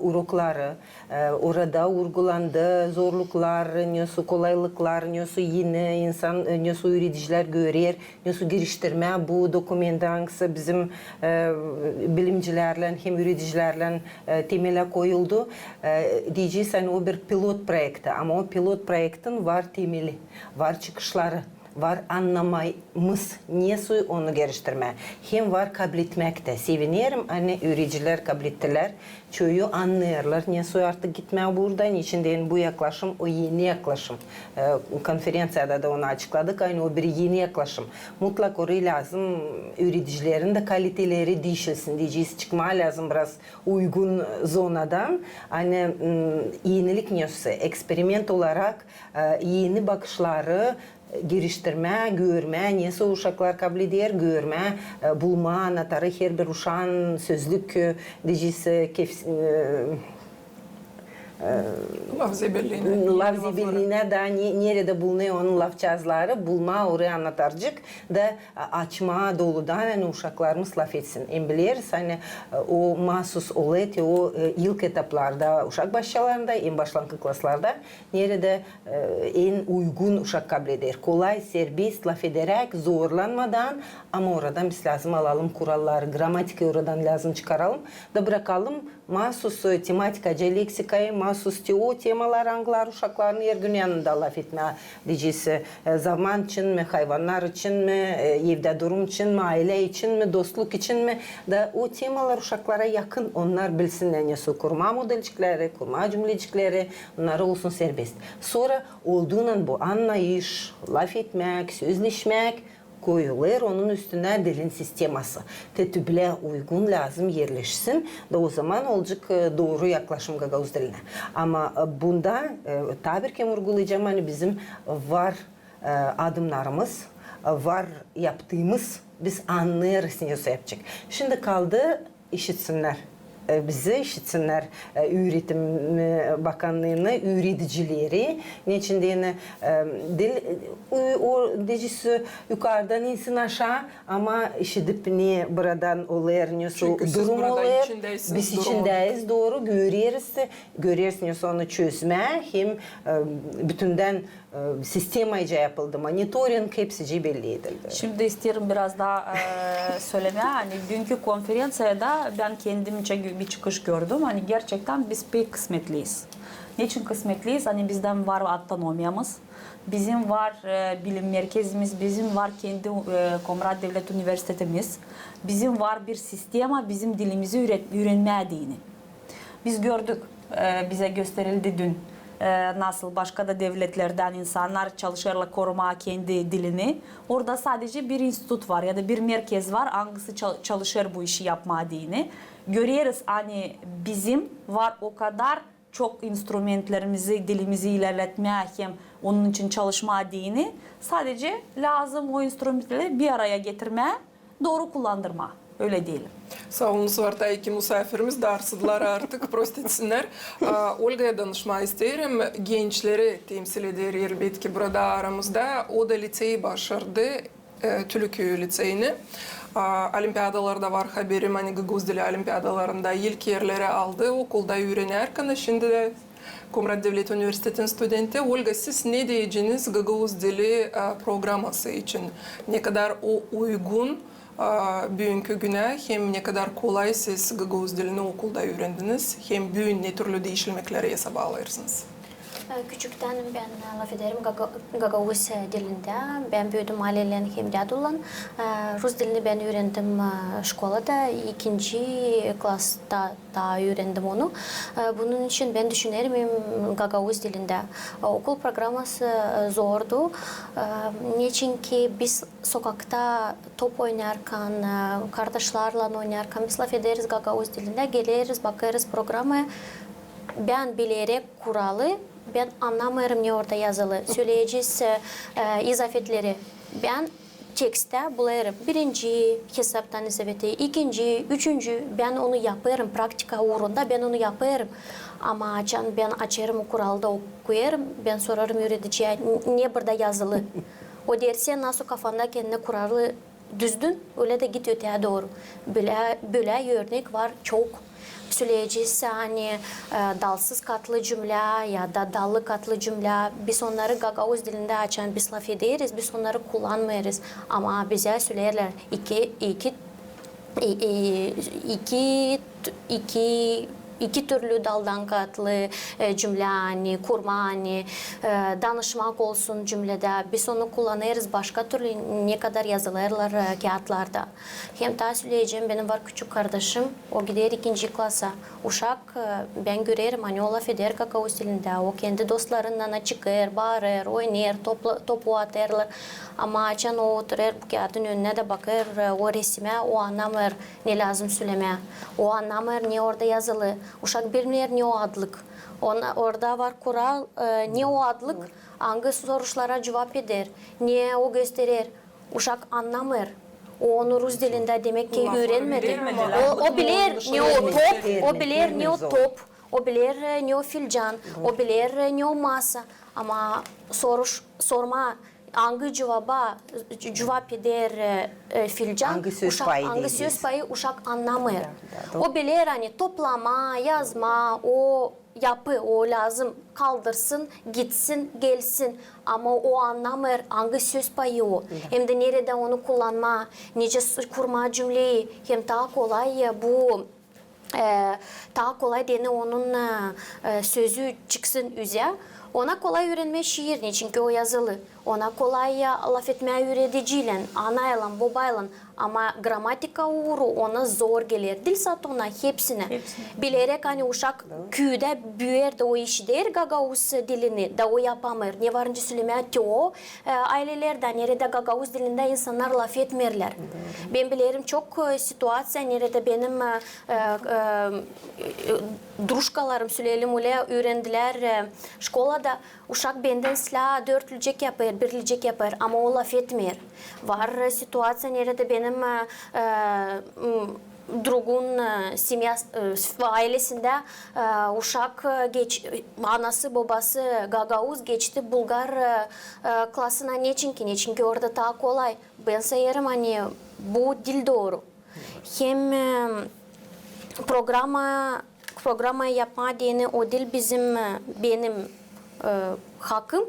urokları, e, orada urgulandı zorluklar, nesoy kolaylıklar, nesoy eni insan, e, nesoy üüredicilär görer, nesoy giriştirmää bu dokumentä, angısı bizim, e, bilimcilärlän hem üüredicilärlän, e, temelä koyuldu. E, deyecez, ani o bir pilot proekti, ama o pilot proektin var temeli, var çıkışları. Var annamamız, nesoy onu geliştirmää. Hem var kabletmäk tä. Sevinerim, ani üüredicilär kablettilär. Çoyu annêêrlar, nesoy artık gitmää burada. Neçin deyni bu yaklaşım, o eni yaklaşım. E, konferenţiyada da onu açıkladık, ani o bir eni yaklaşım. Mutlak orayı lääzım üüredicilerin dä kaliteleri diişilsin, deyecez, çıkmaa lääzım biraz uygun zonadan. Ani, m, enilik nesoy, eksperiment olarak, e, eni bakışları, giriştirmää, görmää, nesoy uşaklar kableder, görmää, e, bulmaa anahtarı herbir uşaan sözlük, e, deyecez, e, kef-, e, Lafzebelliinä. Lafzebelliinä da ne-, neredä bulunêr onun lafçaazları, bulmaa orayı anahtarcık da, a-, açmaa doludan, ani uşaklarımız lafetsin. Hem bileriz, ani, e, o maasuz olêr te o, e, ilk etaplarda, uşak başçalarında, hem başlankı klaslarda, neredä, e, en uygun uşak kableder. Kolay, serbest, lafederäk, zorlanmadan, ama oradan biz lääzım alalım kuralları, gramatikayı oradan lääzım çıkaralım da brakalım maasuz, e, tematika, dialektikayı, maasuz te o temalar, angıları uşakların ergün yanında lafetmää, deyecez, e, zaman için mi, hayvannar için mi, e, evdä durum için mi, aylä için mi, dostluk için mi, da o temalar uşaklara yakın, onnar bilsinnär, nesoy kurmaa modelcikleri, kurmaa cümlecikleri, onnarı olsun serbest. Sora olduunan bu annayış, lafetmäk, sözleşmäk koyulêr onun üstünä dilin sisteması. Te tüplä uygun lääzım erleşsin, da o zaman olacek, e, dooru yaklaşım gagauz dilinä. Ama, e, bunda, e, taa bir kerä urgulayacam, ani bizim var, e, adımnarımız, e, var yaptıımız, biz annêêrız, nesoy yapacek. Şindi kaldı işitsinnär. E, bizi işitsinnär, e, üüretim, e, bakannıını üüredicileri. Neçin deyni, e, diil, e, o, deyecez, yukarıdan insin aşaa, ama işidip ne buradan olêr, nesoy durum olêr. Biz içindäyiz, dooru göreriz, göreriz, nesoy onu çözmää, hem, e, bütündän e, sistemaca yapıldı, monitoring hepsicii belli edildi. Şindi isteerim biraz taa, e, sölemää, ani düünkü konferenţiyada bän kendimcä gö-, bir çıkış gördüm, ani gerçektän biz pek kısmetliyiz. Neçin kısmetliyiz? Ani bizdän var avtonomiyamız, bizim var, e, bilim merkezimiz, bizim var kendi, e, Komrat Devlet Universitetimiz, bizim var bir sistema, bizim dilimizi üüret-, üürenmää deyni. Biz gördük, e, bizä gösterildi dün, e, nasıl başka da devletlerdän insannar çalışêrlar korumaa kendi dilini. Orada sadece bir institut var ya da bir merkez var, angısı çal-, çalışêr bu işi yapmaa deyni. Göreriz, ani bizim var o kadar çok instrumentlerimizi, dilimizi ilerletmää hem onun için çalışmaa deyni. Sadece lääzım o instrumentleri bir araya getirmää, dooru kullandırmaa, ölä deyelim. Saa olunuz, var taa iki musaafirimiz, darsıdılar artık, prost etsinnär. A, Olgaya danışmaa isteerim, gençleri temsil eder, elbetki, burada aramızda. O da liţeyi başardı, e, Tülüküyü liţeyini. A, olimpiadalarda var haberim, ani gagauz dili olimpiadalarında ilk erleri aldı, okulda üürenärkän, şindi dä Komrat Devlet Universitetin studenti. Olga, siz ne deyeceniz gagauz dili, e, programası için? Ne kadar o uygun, e, büünkü günä, hem ne kadar kolay siz gagauz dilini okulda üürendiniz, hem büün ne türlü diişilmekleri esaba alêrsınız? E, küçüktän bän, e, lafederim gaga-, gagauz, e, dilindä. Bän büüdüm ailelän hem dädulan. E, rus dilini bän üürendim, e, şkolada, ikinci klasta taa üürendim onu. E, bunun için bän düşünerim hem gagauz dilindä. E, okul programası, e, zordu. E, neçinki biz sokakta top oynarkan, e, kardaşlarlan oynarkan, biz lafederiz gagauz dilindä, geleriz, bakêrız programaya. Bän bileräk kuralı, bän annamêêrım, ne orada yazılı. Söleyecez, e, e, izafetleri. Bän teksttän bulêrım birinci hesaptan izafeti, ikinci, üçüncü. Bän onu yapêrım, praktika uurunda bän onu yapêrım. Ama açan bän açêrım o kuralı da okuyêrım, bän sorêrım üürediciyä, "Ne burada yazılı?" O deer, "Sän nasıl kafanda kendinä kuralı düzdün, ölä dä git öteyä dooru." Bölä, bölä örnek var çok. Söleyecez, ani, e, dalsız katlı cümlä ya da dallı katlı cümlä. Biz onnarı gagauz dilindä açan biz lafederiz, biz onnarı kullanmêêrız. Ama bizä söleerlär iki, iki, i-, i-, iki, iki, iki türlü daldan katlı, e, cümlä, ani kurma, ani, e, danışmak olsun cümledä. Biz onu kullanêrız başka türlü, ne kadar yazılêrlar, e, kiyatlarda. Hem taa söleyecäm, benim var küçük kardaşım, o gider ikinci klasa. Uşak, e, bän görerim, ani o lafeder gagauz dilindä, o kendi dostlarınnan çıkêr, baarêr, oynêêr, topla-, topu atêrlar. Ama açan o oturêr bu kiyadın önünä da bakêr, e, o resimä, o annamêêr, ne lääzım sölemää. O annamêêr, ne orada yazılı. Uşak bilmeer, ne o adlık. Ona, orada var kural, e, ne o adlık, angı soruşlara cuvap eder, ne o gösterer. Uşak annamêêr. O onu rus dilindä demek ki üürenmedi. O, o biler, ne o top, o biler, ne o top, o biler, e, ne o filcan, o biler, e, ne o masa. Ama soruş, sorma, angı cuvaba, c-, cuvap eder, e, e, filcan, angı söz payı, uşak annamêêr. O biler, ani toplama, yazma, o yapı, o lääzım kaldırsın, gitsin, gelsin. Ama o annamêêr, angı söz payı o. Hem dä neredä onu kullanma, nicä s-, kurma cümleyi. Hem taa kolay, e, bu, e, taa kolay deyni onun, e, e, sözü çıksın üzä. Ona kolay üürenmää şiir, neçinki o yazılı. Ona kolay, e, lafetmää üürediciylän, anaylan, bobaylan. Ama gramatika uuru ona zor geler. Diil sade ona, hepsinä. Bileräk, ani uşak küüdä, büyüyär dä o işider gagauz dilini, da o yapamêêr. Ne var nicä sölemää te o, e, aylelerdä, neredä gagauz dilindä insannar lafetmeerlär. Bän bilerim çok, e, situaţiya, neredä benim, e, e, e, drujkalarım, söleyelim ölä, üürendilär, e, şkolada. Uşak bendän islää dörtlücek yapêr, birlicek yapêr, ama o lafetmeer. Var, e, situaţiya, neredä benim, e, e, m, drugun, e, semya, e, aylesindä, e, uşak, e, geç-, anası, bobası gagauz, geçti bulgar, e, e, klasına. Neçinki? Neçinki orada taa kolay. Bän sayêrım, ani bu diil dooru. Hem, e, programa, programa yapmaa deyni o diil bizim, e, benim, e, hakım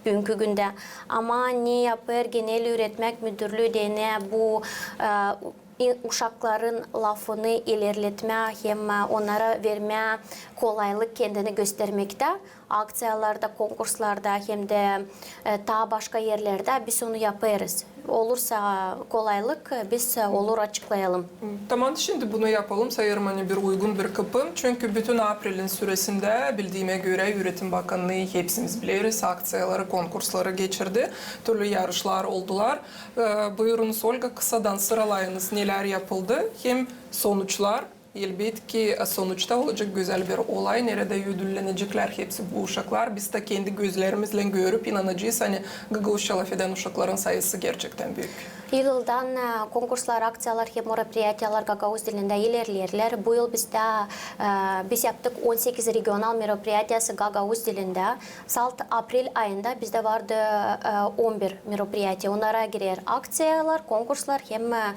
büünkü gündä. Ama ne yapêr genel üüretmäk müdürlüü deyni bu, e, i-, uşakların lafını ilerletmää hem, e, onnara vermää kolaylık kendini göstermektä. Akţiyalarda, konkurslarda hem dä, e, taa başka erlerdä biz onu yapêrız. Olursa kolaylık, biz, e, olur açıklayalım. Tamam, şindi bunu yapalım, sayêrım, ani bir uygun bir kıpım. Çünkü bütün aprelin süresindä, bildiimä görä, Üüretim Bakannıı, hepsimiz bileriz, akţiyaları, konkursları geçirdi, türlü yarışlar oldular. E, buyurunuz, Olga, kısadan sıralayınız, nelär yapıldı, hem sonuçlar. Elbetki, sonuçta olacek gözäl bir olay, neredä ödülläneceklär hepsi bu uşaklar. Biz dä kendi gözlerimizlän görüp inanacez, ani gagauzça lafedän uşakların sayısı gerçektän büük. Yıldan, e, konkurslar, akţiyalar hem meropriyatiyalar gagauz dilindä ilerlerlär. Bu yıl bizdä, e, biz yaptık on sekiz regional meropriyatiyası gagauz dilindä. Salt aprel ayında bizdä vardı, e, on bir meropriyatiya. Onnara girer akţiyalar, konkurslar hem, e,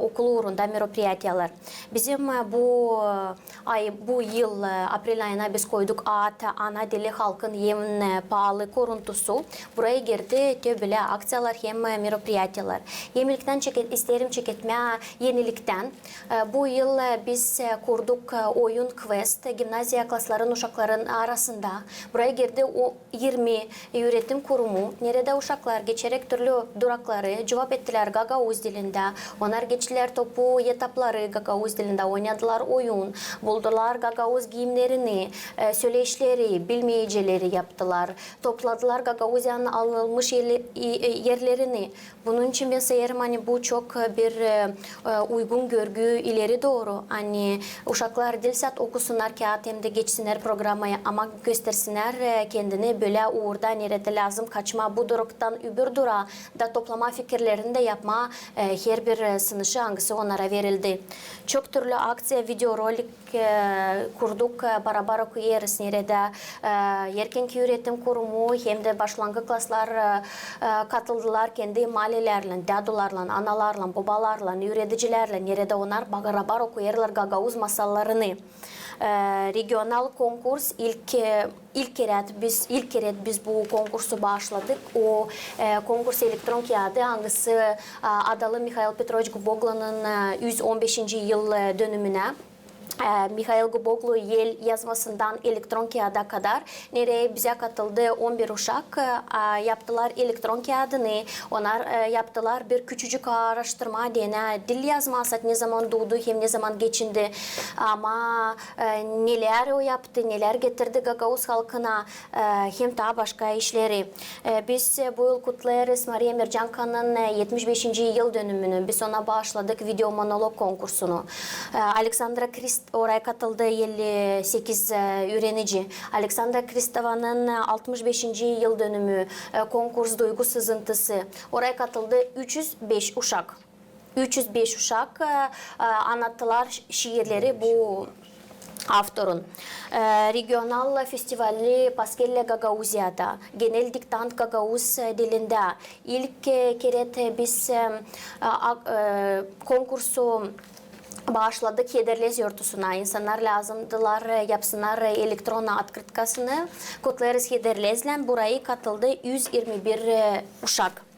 okul uurunda meropriyatiyalar. Bizim, e, bu Bu, e, ay, bu yıl, e, aprel ayına biz koyduk ad "Ana dili halkın en, e, paalı koruntusu". Buraya girdi te bölä akţiyalar hem, e, meropriyatiyalar. Hem ilktän çeket-, isteerim çeketmää eniliktän. E, bu yıl, e, biz, e, kurduk, e, oyun, kvest, e, gimnaziya klasların uşakların arasında. Buraya girdi o irmi üüretim kurumu, neredä uşaklar geçeräk türlü durakları cuvap ettilär gagauz dilindä. Onnar geçtilär topu etapları gagauz dilindä, oynadılar oyun, buldular gagauz giimnerini, e, söleşleri, bilmeceleri yaptılar, topladılar Gagauziyanın alınılmış eli-, e, e, erlerini. Bunun için bän sayêrım, ani bu çok, e, bir, e, e, uygun görgü ileri dooru. Ani uşaklar diil sade okusunnar kiyat hem dä geçsinnär programayı, ama göstersinnär, e, kendini bölä uurda, neredä lääzım kaçmaa bu duruktan öbür dura da toplamaa fikirlerini dä yapmaa, e, herbir, e, sınışı, angısı onnara verildi. Çok türlü akţiya, videorolik, e, kurduk, e, "Barabar okuyêrız", neredä, e, erkenki üüretim kurumu hem dä başlangıç klaslar, e, e, katıldılar kendi maalelärlän, dädularlan, analarlan, bobalarlan, üüredicilärlän, neredä onnar barabar okuyêrlar gagauz masallarını. E, regional konkurs ilk, e, ilk kerä biz, ilk kerä biz bu konkursu başladık. O, e, konkurs elektron kiyadı, angısı, e, adalı Mihail Petroviç Guboglunun, e, üz on beşinci yıl, e, dönümünä. E, Mihail Guboglu el yazmasından elektron kiyada kadar, neredä bizä katıldı on bir uşak, e, yaptılar elektron kiyadını, onnar, e, yaptılar bir küçücük aaraştırma deyni, dil yazması, ne zaman duudu hem ne zaman geçindi, ama, e, nelär o yaptı, nelär getirdi gagauz halkına, e, hem taa başka işleri. E, biz, e, bu yıl kutlêêrız Mariya Mercankanın, e, etmiş beşinci yıl dönümünü. Biz ona baaşladık video monolog konkursunu. E, Aleksandra Krist-, oraya katıldı elli sekiz, e, üürenici. Aleksandra Kristovanın, e, altmış beşinci yıl dönümü, e, konkurs "Duygu sızıntısı". Oraya katıldı üç üz beş uşak. Üç üz beş uşak, e, e, annattılar ş-, şiirleri bu avtorun. E, regional festivali "Paskelä Gagauziyada", genel diktant gagauz, e, dilindä. İlk, e, kerä biz, e, a-, e, konkursu baaşladık Hederlez yortusuna. İnsannar lääzımdılar, e, yapsınnar, e, elektron otkrıtkasını. Kutlêêrız Hederlezlän. Burayı katıldı üz irmi bir, e, uşak.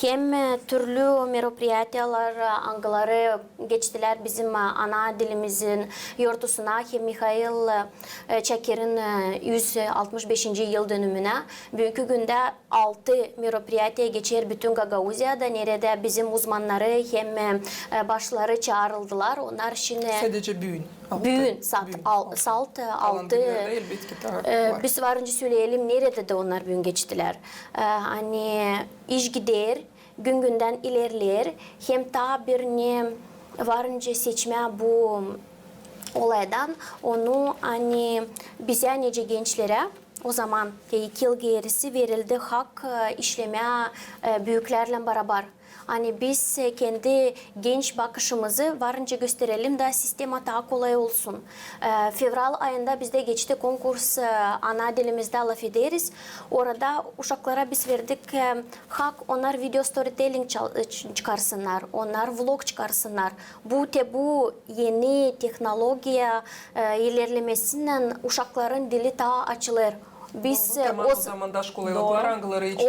Hem, e, türlü meropriyatiyalar, e, angıları geçtilär bizim, e, ana dilimizin yortusuna, hem Mihail, e, Çakirin, e, üz altmış beşinci yıl dönümünä. Büünkü gündä altı meropriyatiya geçer bütün Gagauziyada, neredä bizim uzmannarı hem, e, e, başları çaarıldılar. Onnar şindi... Sadece büün. Büün, salt, al-, salt, e, altı. Kalan günnerdä, elbetki, taa var. Biz var nicä söleyelim, neredä dä onnar büün geçtilär. E, ani iş gider, gün-gündän ilerleer, hem taa bir ne var nicä seçmää bu olaydan, onu, ani bizä nicä gençlerä, o zaman, te iki yıl geerisi, verildi hak, e, işlemää, e, büüklärlän barabar. Ani biz, e, kendi genç bakışımızı var nicä gösterelim da sistema taa kolay olsun. E, fevral ayında bizdä geçti konkurs, e, "Ana dilimizdä lafederiz". Orada uşaklara biz verdik, e, hak, onnar video storytelling çal-, e, çı-, çıkarsınnar, onnar vlog çıkarsınnar. Bu te bu eni tehnologiya, e, ilerlemesinnän uşakların dili taa açılêr. Biz, e, o z-,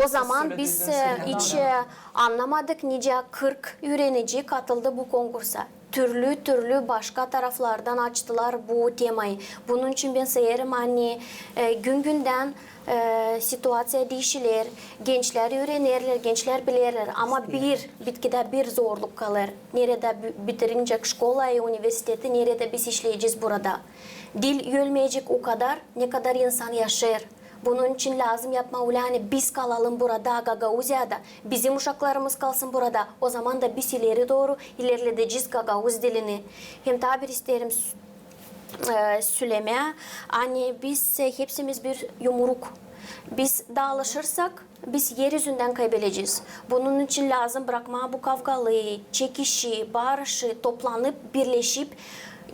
o zaman biz, e, hiç, e, annamadık, nicä kırk üürenici katıldı bu konkursa. Türlü-türlü başka taraflardan açtılar bu temayı. Bunun için bän sayêrım, ani, e, gün-gündän, e, situaţiya diişiler, gençlär üürenerlär, gençlär bilerlär, ama bir, bitkidä bir zorluk kalêr. Neredä bi-, bitirincek şkolayı, universiteti, neredä biz işleyecez burada? Dil ölmeyecek o kadar, ne kadar insan yaşêêr. Bunun için lääzım yapmaa ölä, ani biz kalalım burada, Gagauziyada, bizim uşaklarımız kalsın burada, o zaman da biz ileri dooru ilerledecez gagauz dilini. Hem taa bir isteerim s-, e, sölemää, ani biz, e, hepsimiz bir yumruk. Biz daalışırsak, biz er üzündän kaybelecez. Bunun için lääzım brakmaa bu kavgalı, çekişi, barışı, toplanıp, birleşip,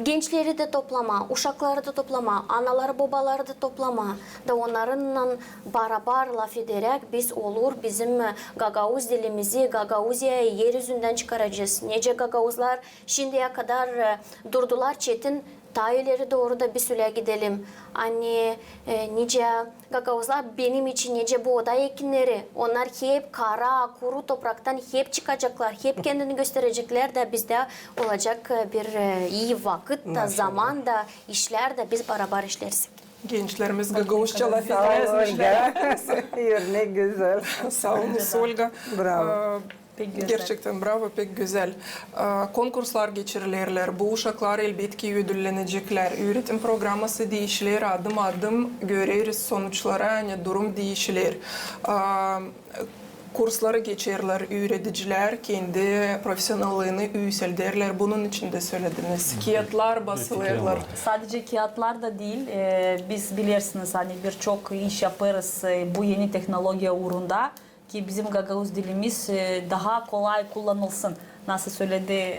Gençleri dä toplamaa, uşakları da toplamaa, anaları, bobaları da toplamaa da onnarınnan barabar lafederäk biz olur bizim, e, gagauz dilimizi, Gagauziyayı er üzündän çıkaracez. Nicä gagauzlar şindiyä kadar, e, durdular çetin, taa ileri dooru da biz ölä gidelim. Ani, e, nicä gagauzlar benim için nicä buğday ekinneri, onnar hep kara, kuru topraktan hep çıkaceklar, hep kendini göstereceklär da bizdä olacek, e, bir, e, ii vakıt da, zaman da, işlär dä biz barabar işlersek. Gençlerimiz gagauzça lafetmezmiş. Saa ol, Olga. Örnek gözäl. Saa olun, Olga. Bravo. Gerçektän bravo, pek gözäl. Konkurslar geçirilerlär. Bu uşaklar, elbetki, ödülläneceklär. Üüretim programası diişiler, adım-adım göreriz sonuçları, ani durum diişiler. Kursları geçerlär üüredicilär, kendi profesionallıını üüselderlär. Bunun için dä sölediniz. Kiyatlar basılêrlar. Sadecä kiyatlar da diil, biz, bilersiniz, ani birçok iş yapêrız bu eni tehnologiya uurunda. Ki bizim gagauz dilimiz daha kolay kullanılsın. Nasıl söledi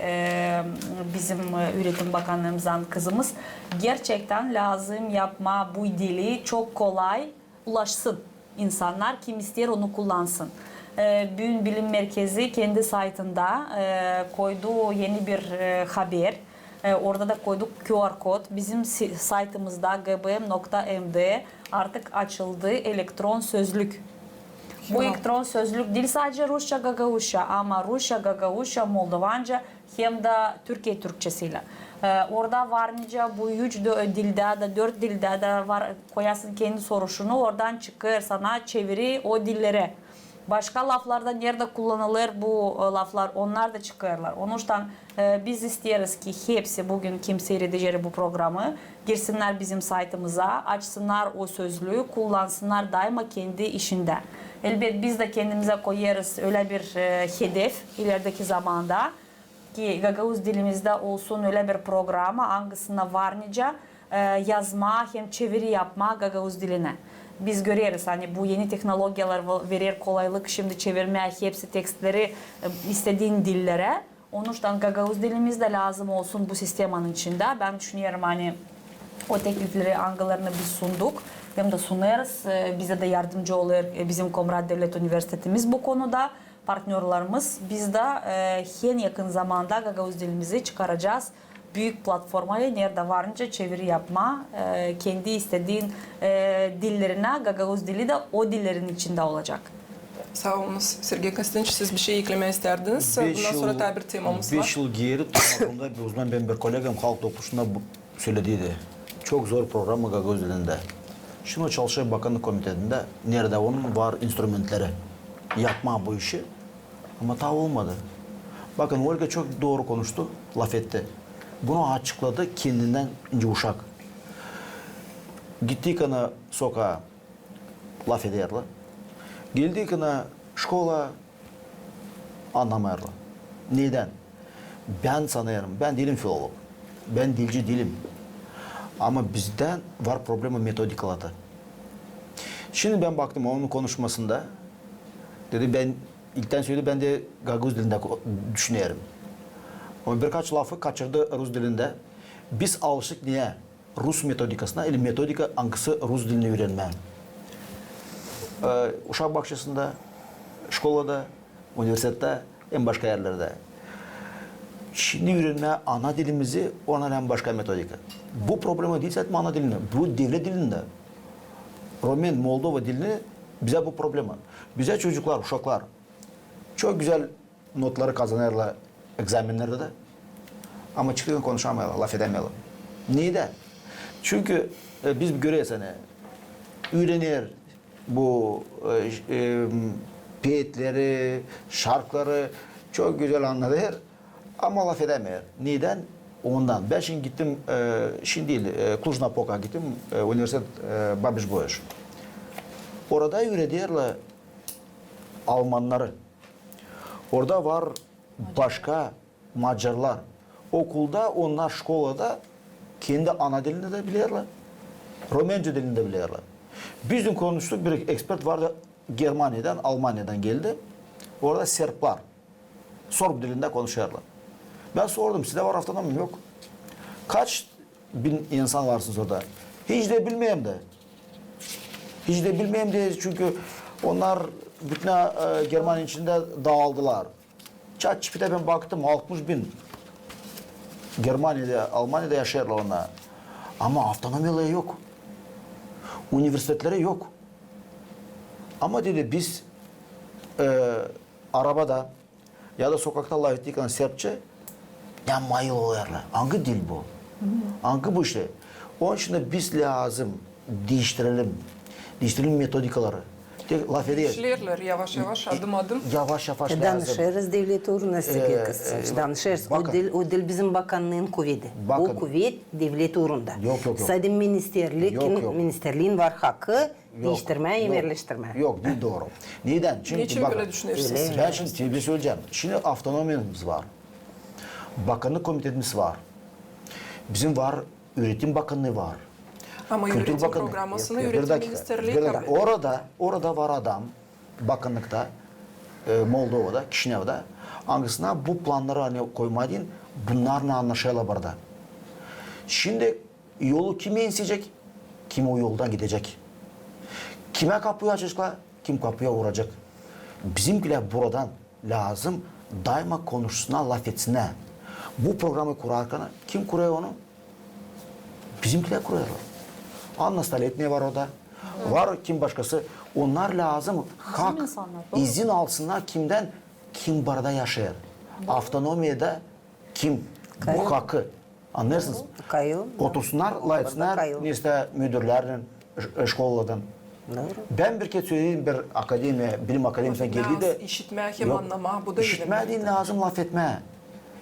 bizim üüretim bakannıımızdan kızımız, gerçektän lääzım yapmaa bu dili çok kolay ulaşsın insannar, kim isteer onu kullansın. Büün Bilim Merkezi kendi saytında koydu eni bir haber. Orada da koyduk QR kod. Bizim saytımızda G B M nokta M D artık açıldı elektron sözlük. Bu elektron sözlük diil sadecä rusça, gagauzça, ama rusça, gagauzça, moldovanca hem dä Türkiye türkçesiylän. Orada var nicä bu üç dildä dä, dört dildä dä var, koyasın kendi soruşunu, oradan çıkêr sana çeviri o dillerä. Başka laflarda neredä kullanılêr bu laflar, onnar da çıkêrlar. Onuştan biz isteeriz ki hepsi, büün kim siiredecek bu programı, girsinnär bizim saytımıza, açsınnar o sözlüü, kullansınnar daima kendi işindä. Elbet, biz dä kendimizä koyêrız ölä bir hedef ilerdeki zamanda, ki gagauz dilimizdä olsun ölä bir programa, angısında var nicä yazmaa hem çeviri yapmaa gagauz dilinä. Biz göreriz, ani bu eni tehnologiyalar verer kolaylık şindi çevirmää hepsi tekstleri istediin dillerä. Onuştan gagauz dilimiz dä lääzım olsun bu sistemanın içindä. Bän düşünerim, ani o teklifleri, angılarını biz sunduk hem dä sunêrız, bizä dä yardımcı olêr bizim Komrat devlet universitetimiz bu konuda, partnörlarımız. Biz dä en yakın zamanda gagauz dilimizi çıkaracez büük platformaya, neredä var nicä çeviri yapmaa kendi istediin dillerinä, gagauz dili dä o dillerin içindä olacek. Saa olunuz. Sergey Konstantinoviç, siz bir şey eklemää istärdiniz? Bundan sora taa bir temamız var. Beş yıl geeri, o zaman bän bir kolegam Halk Topluşunda sölediydi. Çok zor programa gagauz dilindä. Şindi o çalışêr Bakannık komitetindä, neredä onun var instrumentleri yapmaa bu işi. Ama taa olmadı. Bakın, Olga çok dooru konuştu, lafetti. Bunu açıkladı kendindän nicä uşak. Gittik ana sokaa, lafederlär. Geldik ana şkolaya, annamêêrlar. Nedän? Bän sanêrım, bän diilim filolog, bän dilci diilim. Ama bizdä var problema metodikalarda. Şindi bän baktım onun konuşmasında. Dedi, bän ilktän söyledi, bän dä gagauz dilindä düşünerim. Ama birkaç lafı kaçırdı rus dilindä. Biz alıştık neyä? Rus metodikasına, ili metodika, angısı rus dilini üürenmää. Uşak bakçasında, şkolada, universitetttä hem başka erlerdä. Şindi üürenmää ana dilimizi, ona hem başka metodika. Bu problema diil sadä ana dilini, bu devlet dilini dä. Rumen, Moldova dilini, bizä bu problema. Bizä çocuklar, uşaklar çok gözäl notları kazanêrlar ekzamennerdä dä. Ama çıktıktan konuşamêêrlar, lafedämeerlär. Nedän? Çünkü biz göreriz, ani üürener bu peetleri, şarkıları çok gözäl annadêr, ama lafedämeer. Nedän? Ondan. Bän şindi gittim, şindi diil, Cluj-Napoca gittim, universitet Babeş-Bolyai. Orada üürederlär almannarı. Orada var başka macarlar. Okulda onnar şkolada kendi ana dilini dä bilerlär, rumence dilini dä bilerlär. Bizim konuştuk, bir ekspert vardı, Germaniyadan, Almaniyadan geldi. Orada serblar sorb dilindä konuşêrlar. Bän sordum, sizdä var avtonomia? Yok. Kaç bin insan varsınız orada? Hiç dä bilmeerim dä. Hiç dä bilmeerim dä, çünkü onnar bütün, e, Germaniyanın içindä daaldılar. ChatGPTtä bän baktım, altmış bin Germaniyada, Almaniyada yaşêêrlar onnar. Ama avtonomiyaları yok. Universitetleri yok. Ama, dedi, biz, e, arabada ya da sokakta lafettiklän sırpça, ya mayıl olêrlar. Angı dil bu? Angı bu işlär? Onun için dä biz lääzım diiştirelim. Diiştirelim metodikaları. Tek lafederiz. İşleerlär yavaş-yavaş, adım-adım. Yavaş-yavaş lääzım. Danışêrız devlet uurunda, Sergey Kostantinoviç. Danışêrız. O diil, o diil bizim bakannıın kuvedi. O kuvet devlet uurunda. Yok, yok, yok. Sade ministerlik, ministerliin var hakı diiştirmää hem erleştirmää. Yok, diil dooru. Neçin bölä düşünersiniz? Bän şindi söleyecäm. Şindi avtonomiyamız var. Bakannık komitetimiz var. Bizim var, üretim bakannıı var. Ama üretim programasını üretim ministerlii kabledecek. Orada, orada var adam, bakannıkta, e, Moldovada, Kişinevda, angısına bu plannarı, ani koymaa deyni, bunnarlan annaşêrlar burada. Şindi yolu kim ensecek, kim o yoldan gidecek. Kimä kapuyu açaceklar, kim kapuya uuracek. Bizimkilär buradan lääzım dayma konuşsunnar, lafetsinnär. Bu programayı kurarkan kim kurêr onu? Bizimkilär kurêrlar. Anna Stoletnaya var orada. Var kim başkası. Onnar lääzım hak, izin alsınnar kimdän, kim burada yaşêêr. Avtonomiyada kim bu hakı, annêêrsınız? Otursunnar, lafetsinnär, neysä, müdürlärlän, ş-, şkolalardan. Bän bir kerä söledim, bir akademiya, bilim akademiyadan geldi dä. İşitmää hem annamaa, bu da işitmää deyni lääzım lafetmää.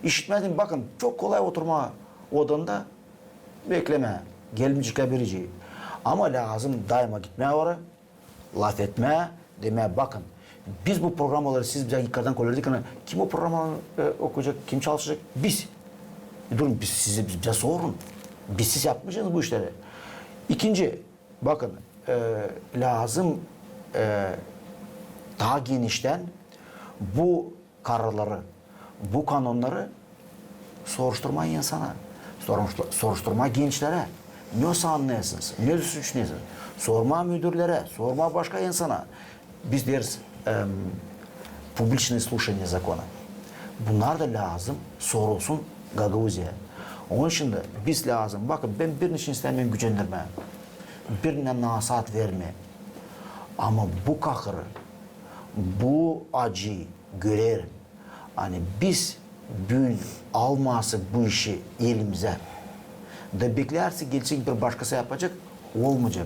İşitmää deyni, bakın, çok kolay oturmaa odanda, beklemää, gelmeyecek biri. Ama lääzım dayma gitmää oraya, lafetmää, demää, bakın, biz bu programaları siz bizä yukarıdan koyardık, ama kim o programayı, e, okuyacek, kim çalışacek? Biz. E, durun, biz sizi, biz, bizä sorun. Biz siz yapmayacez bu işleri. İkinci, bakın, e, lääzım, e, taa geniştän bu kararları, bu kanonnarı soruşturmaa insana, soruştu-, soruşturmaa gençlerä. Ne sän annêêrsın, ne düşünersin? Sormaa müdürlerä, sormaa başka insana. Biz deeriz, em, publiçnıye sluşaniya zakona. Bunnar da lääzım sorulsun Gagauziyaya. Onun için dä biz lääzım, bakın, bän birinin için istämeerim gücendirmää, birinin nasaat vermää. Ama bu kahırı, bu acıyı görerim. Ani biz büün almasak bu işi elimizä da beklärsek, gelecek bir başkası yapacek, olmayacek.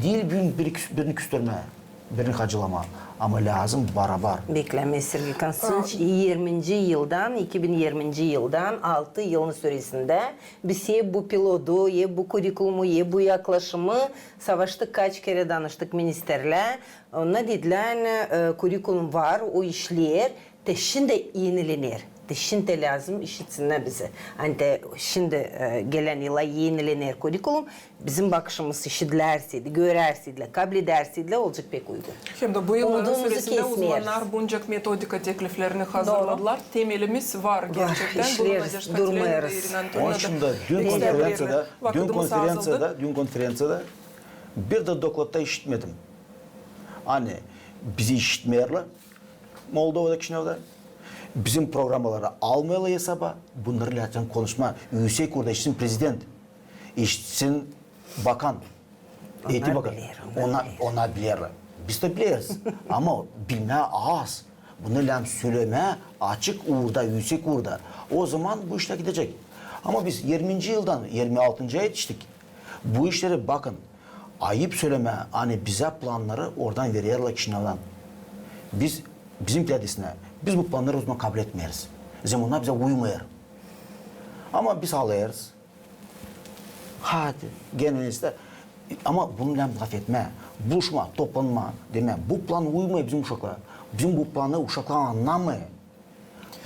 Diil büün biri küs-, birini küstürmää, birini hacılamaa, ama lääzım barabar. Beklämeyiz, Sergey Kostantinoviç, irminci yıldan, iki bin irminci yıldan, altı yılın süresindä biz hep bu pilotu, hep bu kurikulumu, hep bu yaklaşımı savaştık, kaç kerä danıştık ministerlää. Onnar dedilär, e, kurikulum var, o işleer, te şindi enilener. Te şindi lääzım işitsinnär bizi. Ani te şindi, e, gelän yıla enilener kurikulum, bizim bakışımız işidilärseydi, görärseydi, kabledärseydi, olacek pek uygun. Hem dä bu yılların süresindä uzmannar bulunacek metodika tekliflerini hazırladılar. Temelimiz var gerçektän. Buna Nadejda Katilina da İrina Antonovna da. Onun için dä dün konferenţiyada, dün konferenţiyada, dün konferenţiyada bir dä dokladta işitmedim, ani bizi işitmeerlär Moldovada, Kişinevda. Bizim programaları almêêrlar esaba. Bunnarı lääzım konuşmaa. Üüsek uurda işitsin prezident, işitsin bakan, eğitim bakanı. Onnar bilerlär. Biz dä bileriz. Ama bilmää az. Bunu lääzım sölemää açık uurda, üüsek uurda. O zaman bu işlär gidecek. Ama biz irminci yıldan irmi altıncıya etiştik. Bu işleri, bakın, ayıp sölemää, ani bizä plannarı oradan vererlär, Kişinevdan. Biz, bizimkilär desinär, biz bu plannarı o zaman kabletmeeriz. Zerä onnar bizä uymêêr. Ama biz alêrız. Hadi, genä neysä. Ama bunu lääzım lafetmää, buluşmaa, toplanmaa, demää, bu plan uymêêr bizim uşaklara. Bizim bu planı uşaklar annamêêr.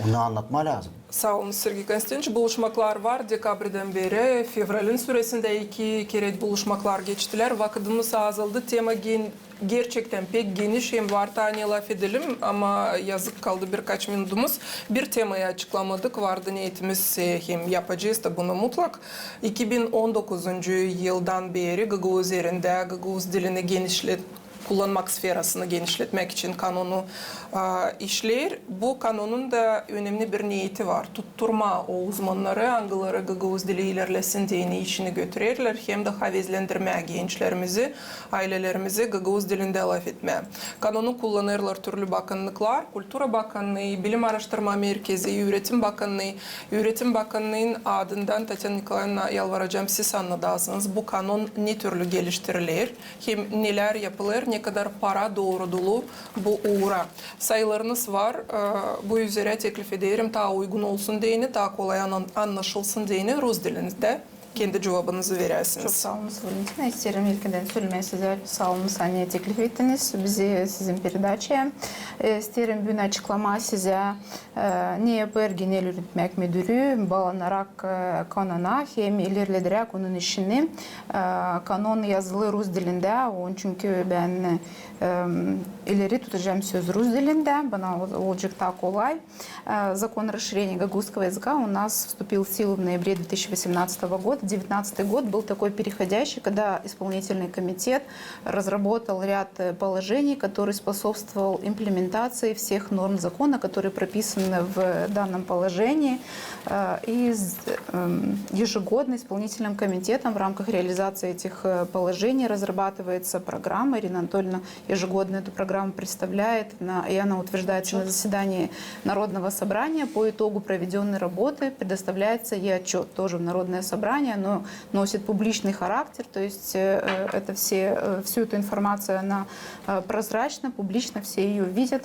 Onu annatmaa lääzım. Saa olun, Sergey Konstantinoviç. Buluşmaklar var dekabrdan beeri. Fevralin süresindä iki kerä buluşmaklar geçtilär. Vakıdımız azaldı. Tema gen-, gerçektän pek geniş hem var taa ne lafedelim, ama yazık, kaldı birkaç minudumuz. Bir temayı açıklamadık. Vardı neetimiz, e, hem yapacez da bunu mutlak. İki bin on dokuzuncu yıldan beeri gagauz üzerindä gagauz dilini genişlet-, kullanmak sferasını genişletmäk için kanonu, a, işleer. Bu kanonun da önemli bir neeti var. Tutturmaa o uzmannarı, angıları gagauz dili ilerlesin deyni işini götürerlär, hem dä havezlendirmää gençlerimizi, aylelerimizi gagauz dilindä lafetmää. Kanonu kullanêrlar türlü bakannıklar, Kultura bakannıı, Bilim aaraştırma merkezi, Üüretim bakannıı. Üüretim bakannıın adından, Tatyana Nikolaevna, yalvaracam, siz annadasınız, bu kanon ne türlü geliştiriler, hem nelär yapılêr, ne kadar para doorudu bu uura. Sayılarınız var, e, bu üzerä teklif ederim, taa uygun olsun deyni, taa kolay annan-, annaşılsın deyni, rus dilindä kendi cuvabınızı veräsiniz. Çok saa olunuz, Valentina. İsteerim ilkinden sölemää sizä saa olunuz, ani teklif ettiniz bizi sizin peredaçaya. E, isteerim büün açıklamaa sizä, e, ne yapêr genel üüretmäk müdürü, baalanarak, e, kanona hem ilerlederäk onun işini. E, kanon yazılı rus dilindä, onun için ki bän, e, ileri tutacam söz rus dilindä, bana ol-, olacek taa kolay. Э, закон о расширении гагаузского языка у нас вступил в силу в ноябре две тысячи восемнадцатого года. Девятнадцатый год был такой переходящий, когда исполнительный комитет разработал ряд, э, положений, который способствовал имплементации всех норм закона, которые прописаны в данном положении. Э, и с-, эм, ежегодно исполнительным комитетом в рамках реализации этих, э, положений разрабатывается программа. Ирина Анатольевна ежегодно эту программу представляет, на-, и она утверждается на заседании Народного собрания. По итогу проведённой работы предоставляется и отчёт тоже в Народное собрание. Оно носит публичный характер, то есть, э, э, это все, э, всю эту информацию, она, э, прозрачна, публична, все её видят.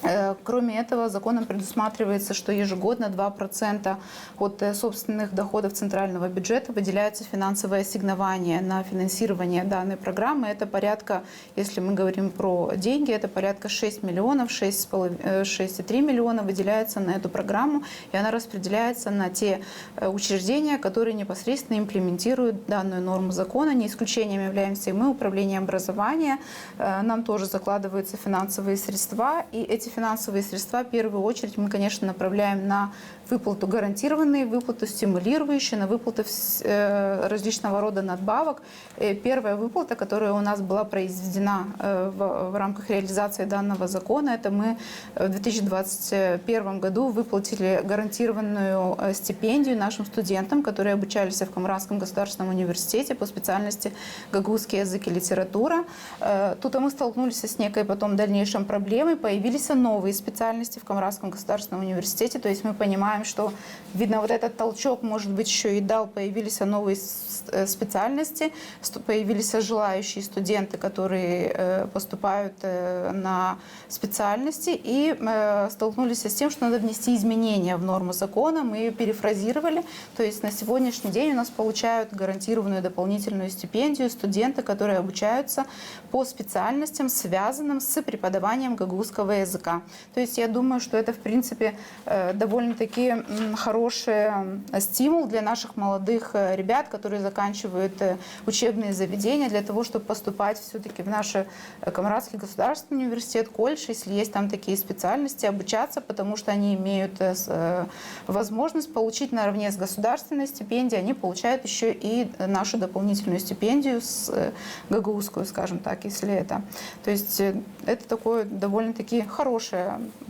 Э, кроме этого, законом предусматривается, что ежегодно два процента от, э, собственных доходов центрального бюджета выделяется финансовое ассигнование на финансирование данной программы. Это порядка, если мы говорим про деньги, это порядка шесть миллионов, шесть с половиной, э, шесть и три миллиона выделяется на эту программу, и она распределяется на те, э, учреждения, которые непосредственно имплементируют данную норму закона. Не исключением являемся и мы, Управление образования. Э, нам тоже закладываются финансовые средства, и эти финансовые средства в первую очередь мы, конечно, направляем на выплату гарантированные, выплату стимулирующие, на выплату вс-, э, различного рода надбавок. Э, первая выплата, которая у нас была произведена, э, в, в рамках реализации данного закона, это мы, э, в две тысячи двадцать первом году выплатили гарантированную, э, стипендию нашим студентам, которые обучались в Камарадском государственном университете по специальности гагаузский язык и литература. Э, тут мы столкнулись с некой потом дальнейшей проблемой, появились новые специальности в Камарадском государственном университете, то есть мы понимаем, что, видно, вот этот толчок, может быть, ещё и дал, появились новые с-, э, специальности, ст-, появились желающие студенты, которые, э, поступают, э, на специальности, и, э, столкнулись с тем, что надо внести изменения в норму закона, мы её перефразировали, то есть на сегодняшний день у нас получают гарантированную дополнительную стипендию студенты, которые обучаются по специальностям, связанным с преподаванием гагаузского языка. То есть я думаю, что это, в принципе, э, довольно-таки, м, хороший, м, стимул для наших молодых, э, ребят, которые заканчивают, э, учебные заведения, для того, чтобы поступать всё-таки в наш, э, Камарадский государственный университет, колледж, если есть там такие специальности, обучаться, потому что они имеют, э, с-, э, возможность получить наравне с государственной стипендией, они получают ещё и нашу дополнительную стипендию, с-, э, гагаузскую, скажем так, если это. То есть, э, это такой довольно-таки хороший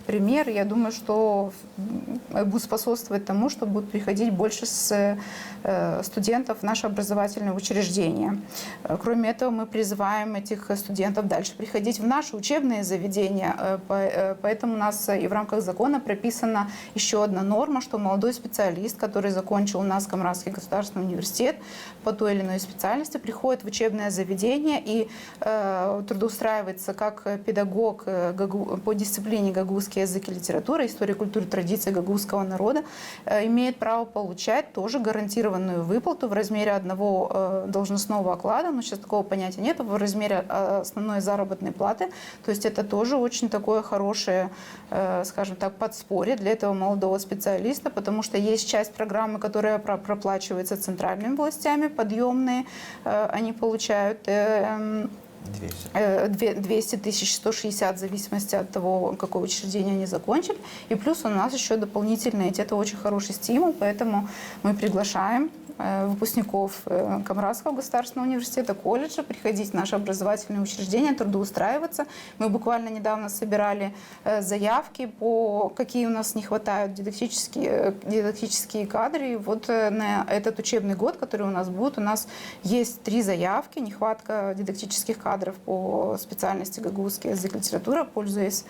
пример. Я думаю, что, м, будет способствовать тому, что будут приходить больше с-, э, студентов в наши образовательные учреждения. Э, кроме этого, мы призываем этих студентов дальше приходить в наши учебные заведения. Э, по-, э, поэтому у нас, э, и в рамках закона прописана ещё одна норма, что молодой специалист, который закончил у нас Камарадский государственный университет по той или иной специальности, приходит в учебное заведение и, э, трудоустраивается как педагог, э, гагу-, по дисциплине гагузский язык и литература, история, культура, традиции гагаузского народа. рода, э, имеет право получать тоже гарантированную выплату в размере одного, э, должностного оклада, но сейчас такого понятия нет, в размере, э, основной заработной платы. То есть это тоже очень такое хорошее, э, скажем так, подспорье для этого молодого специалиста, потому что есть часть программы, которая про- проплачивается центральными властями, подъемные, э, они получают, э, эм, Двести. э, две- двести тысяч, сто шестьдесят, в зависимости от того, какое учреждение они закончили. И плюс у нас еще дополнительно, ведь это очень хороший стимул, поэтому мы приглашаем э, выпускников э, Камарадского государственного университета, колледжа, приходить в наши образовательные учреждения, трудоустраиваться. Мы буквально недавно собирали э, заявки, по какие у нас не хватают дидактические, э, дидактические кадры. И вот э, на этот учебный год, который у нас будет, у нас есть три заявки: нехватка дидактических кадров по специальности гагаузский язык, литература, пользуясь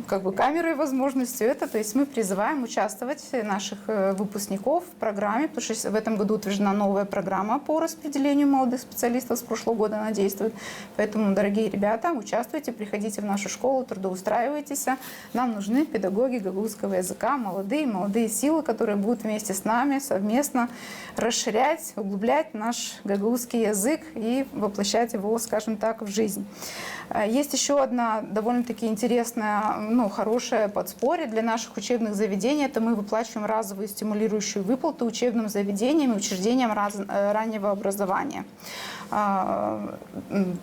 как бы камерой, возможностью это. То есть мы призываем участвовать наших э, выпускников в программе, потому что в этом году утверждена новая программа по распределению молодых специалистов, с прошлого года она действует. Поэтому, дорогие ребята, участвуйте, приходите в нашу школу, трудоустраивайтесь. Нам нужны педагоги гагаузского языка, молодые, молодые силы, которые будут вместе с нами совместно расширять, углублять наш гагаузский язык и воплощать его, скажем так, в жизнь. Э, есть еще одна довольно-таки интересная, ну, хорошее подспорье для наших учебных заведений. Это мы выплачиваем разовую стимулирующую выплату учебным заведениям и учреждениям раз- э, раннего образования. А, м,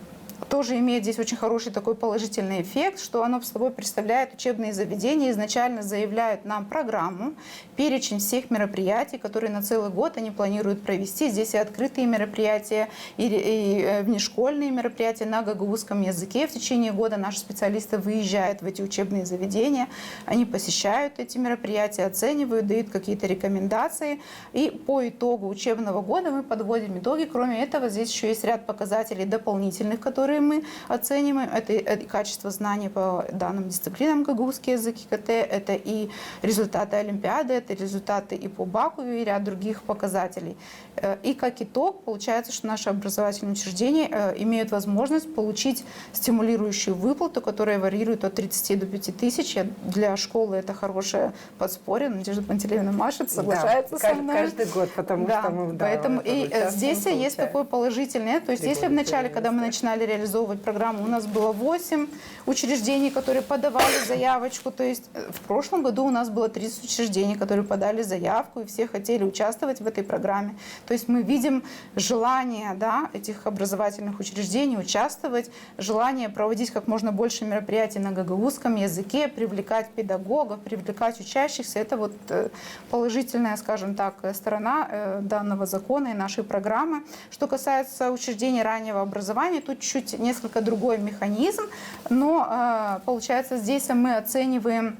тоже имеет здесь очень хороший такой положительный эффект, что оно собой представляет: учебные заведения изначально заявляют нам программу, перечень всех мероприятий, которые на целый год они планируют провести. Здесь и открытые мероприятия, и, и, э, внешкольные мероприятия на гагаузском языке. В течение года наши специалисты выезжают в эти учебные заведения, они посещают эти мероприятия, оценивают, дают какие-то рекомендации. И по итогу учебного года мы подводим итоги. Кроме этого, здесь еще есть ряд показателей дополнительных, которые мы оцениваем. Это, это и качество знаний по данным дисциплинам гагаузский язык, ИКТ, это и результаты олимпиады, это результаты и по баку, и ряд других показателей. Э, и как итог, получается, что наши образовательные учреждения э, имеют возможность получить стимулирующую выплату, которая варьирует от тридцати до пяти тысяч. Я- Для школы это хорошее подспорье. Надежда Пантелеевна машет, соглашается Да, со каж- мной. Каждый год, потому Да, что мы да, поэтому это и участвуем, здесь есть получаем. Такой положительный, то есть Три если в года начале, когда мы первый начинали реализовывать программу, у нас было восемь учреждений, которые подавали заявочку, то есть э, в прошлом году у нас было тридцать учреждений, которые подали заявку, и все хотели участвовать в этой программе. То есть мы видим желание, да, этих образовательных учреждений участвовать, желание проводить как можно больше мероприятий на гагаузском языке, привлекать педагогов, привлекать учащихся. Это вот э, положительная, скажем так, э, сторона э, данного закона и нашей программы. Что касается учреждений раннего образования, тут чуть несколько другой механизм, но э, получается, здесь мы оцениваем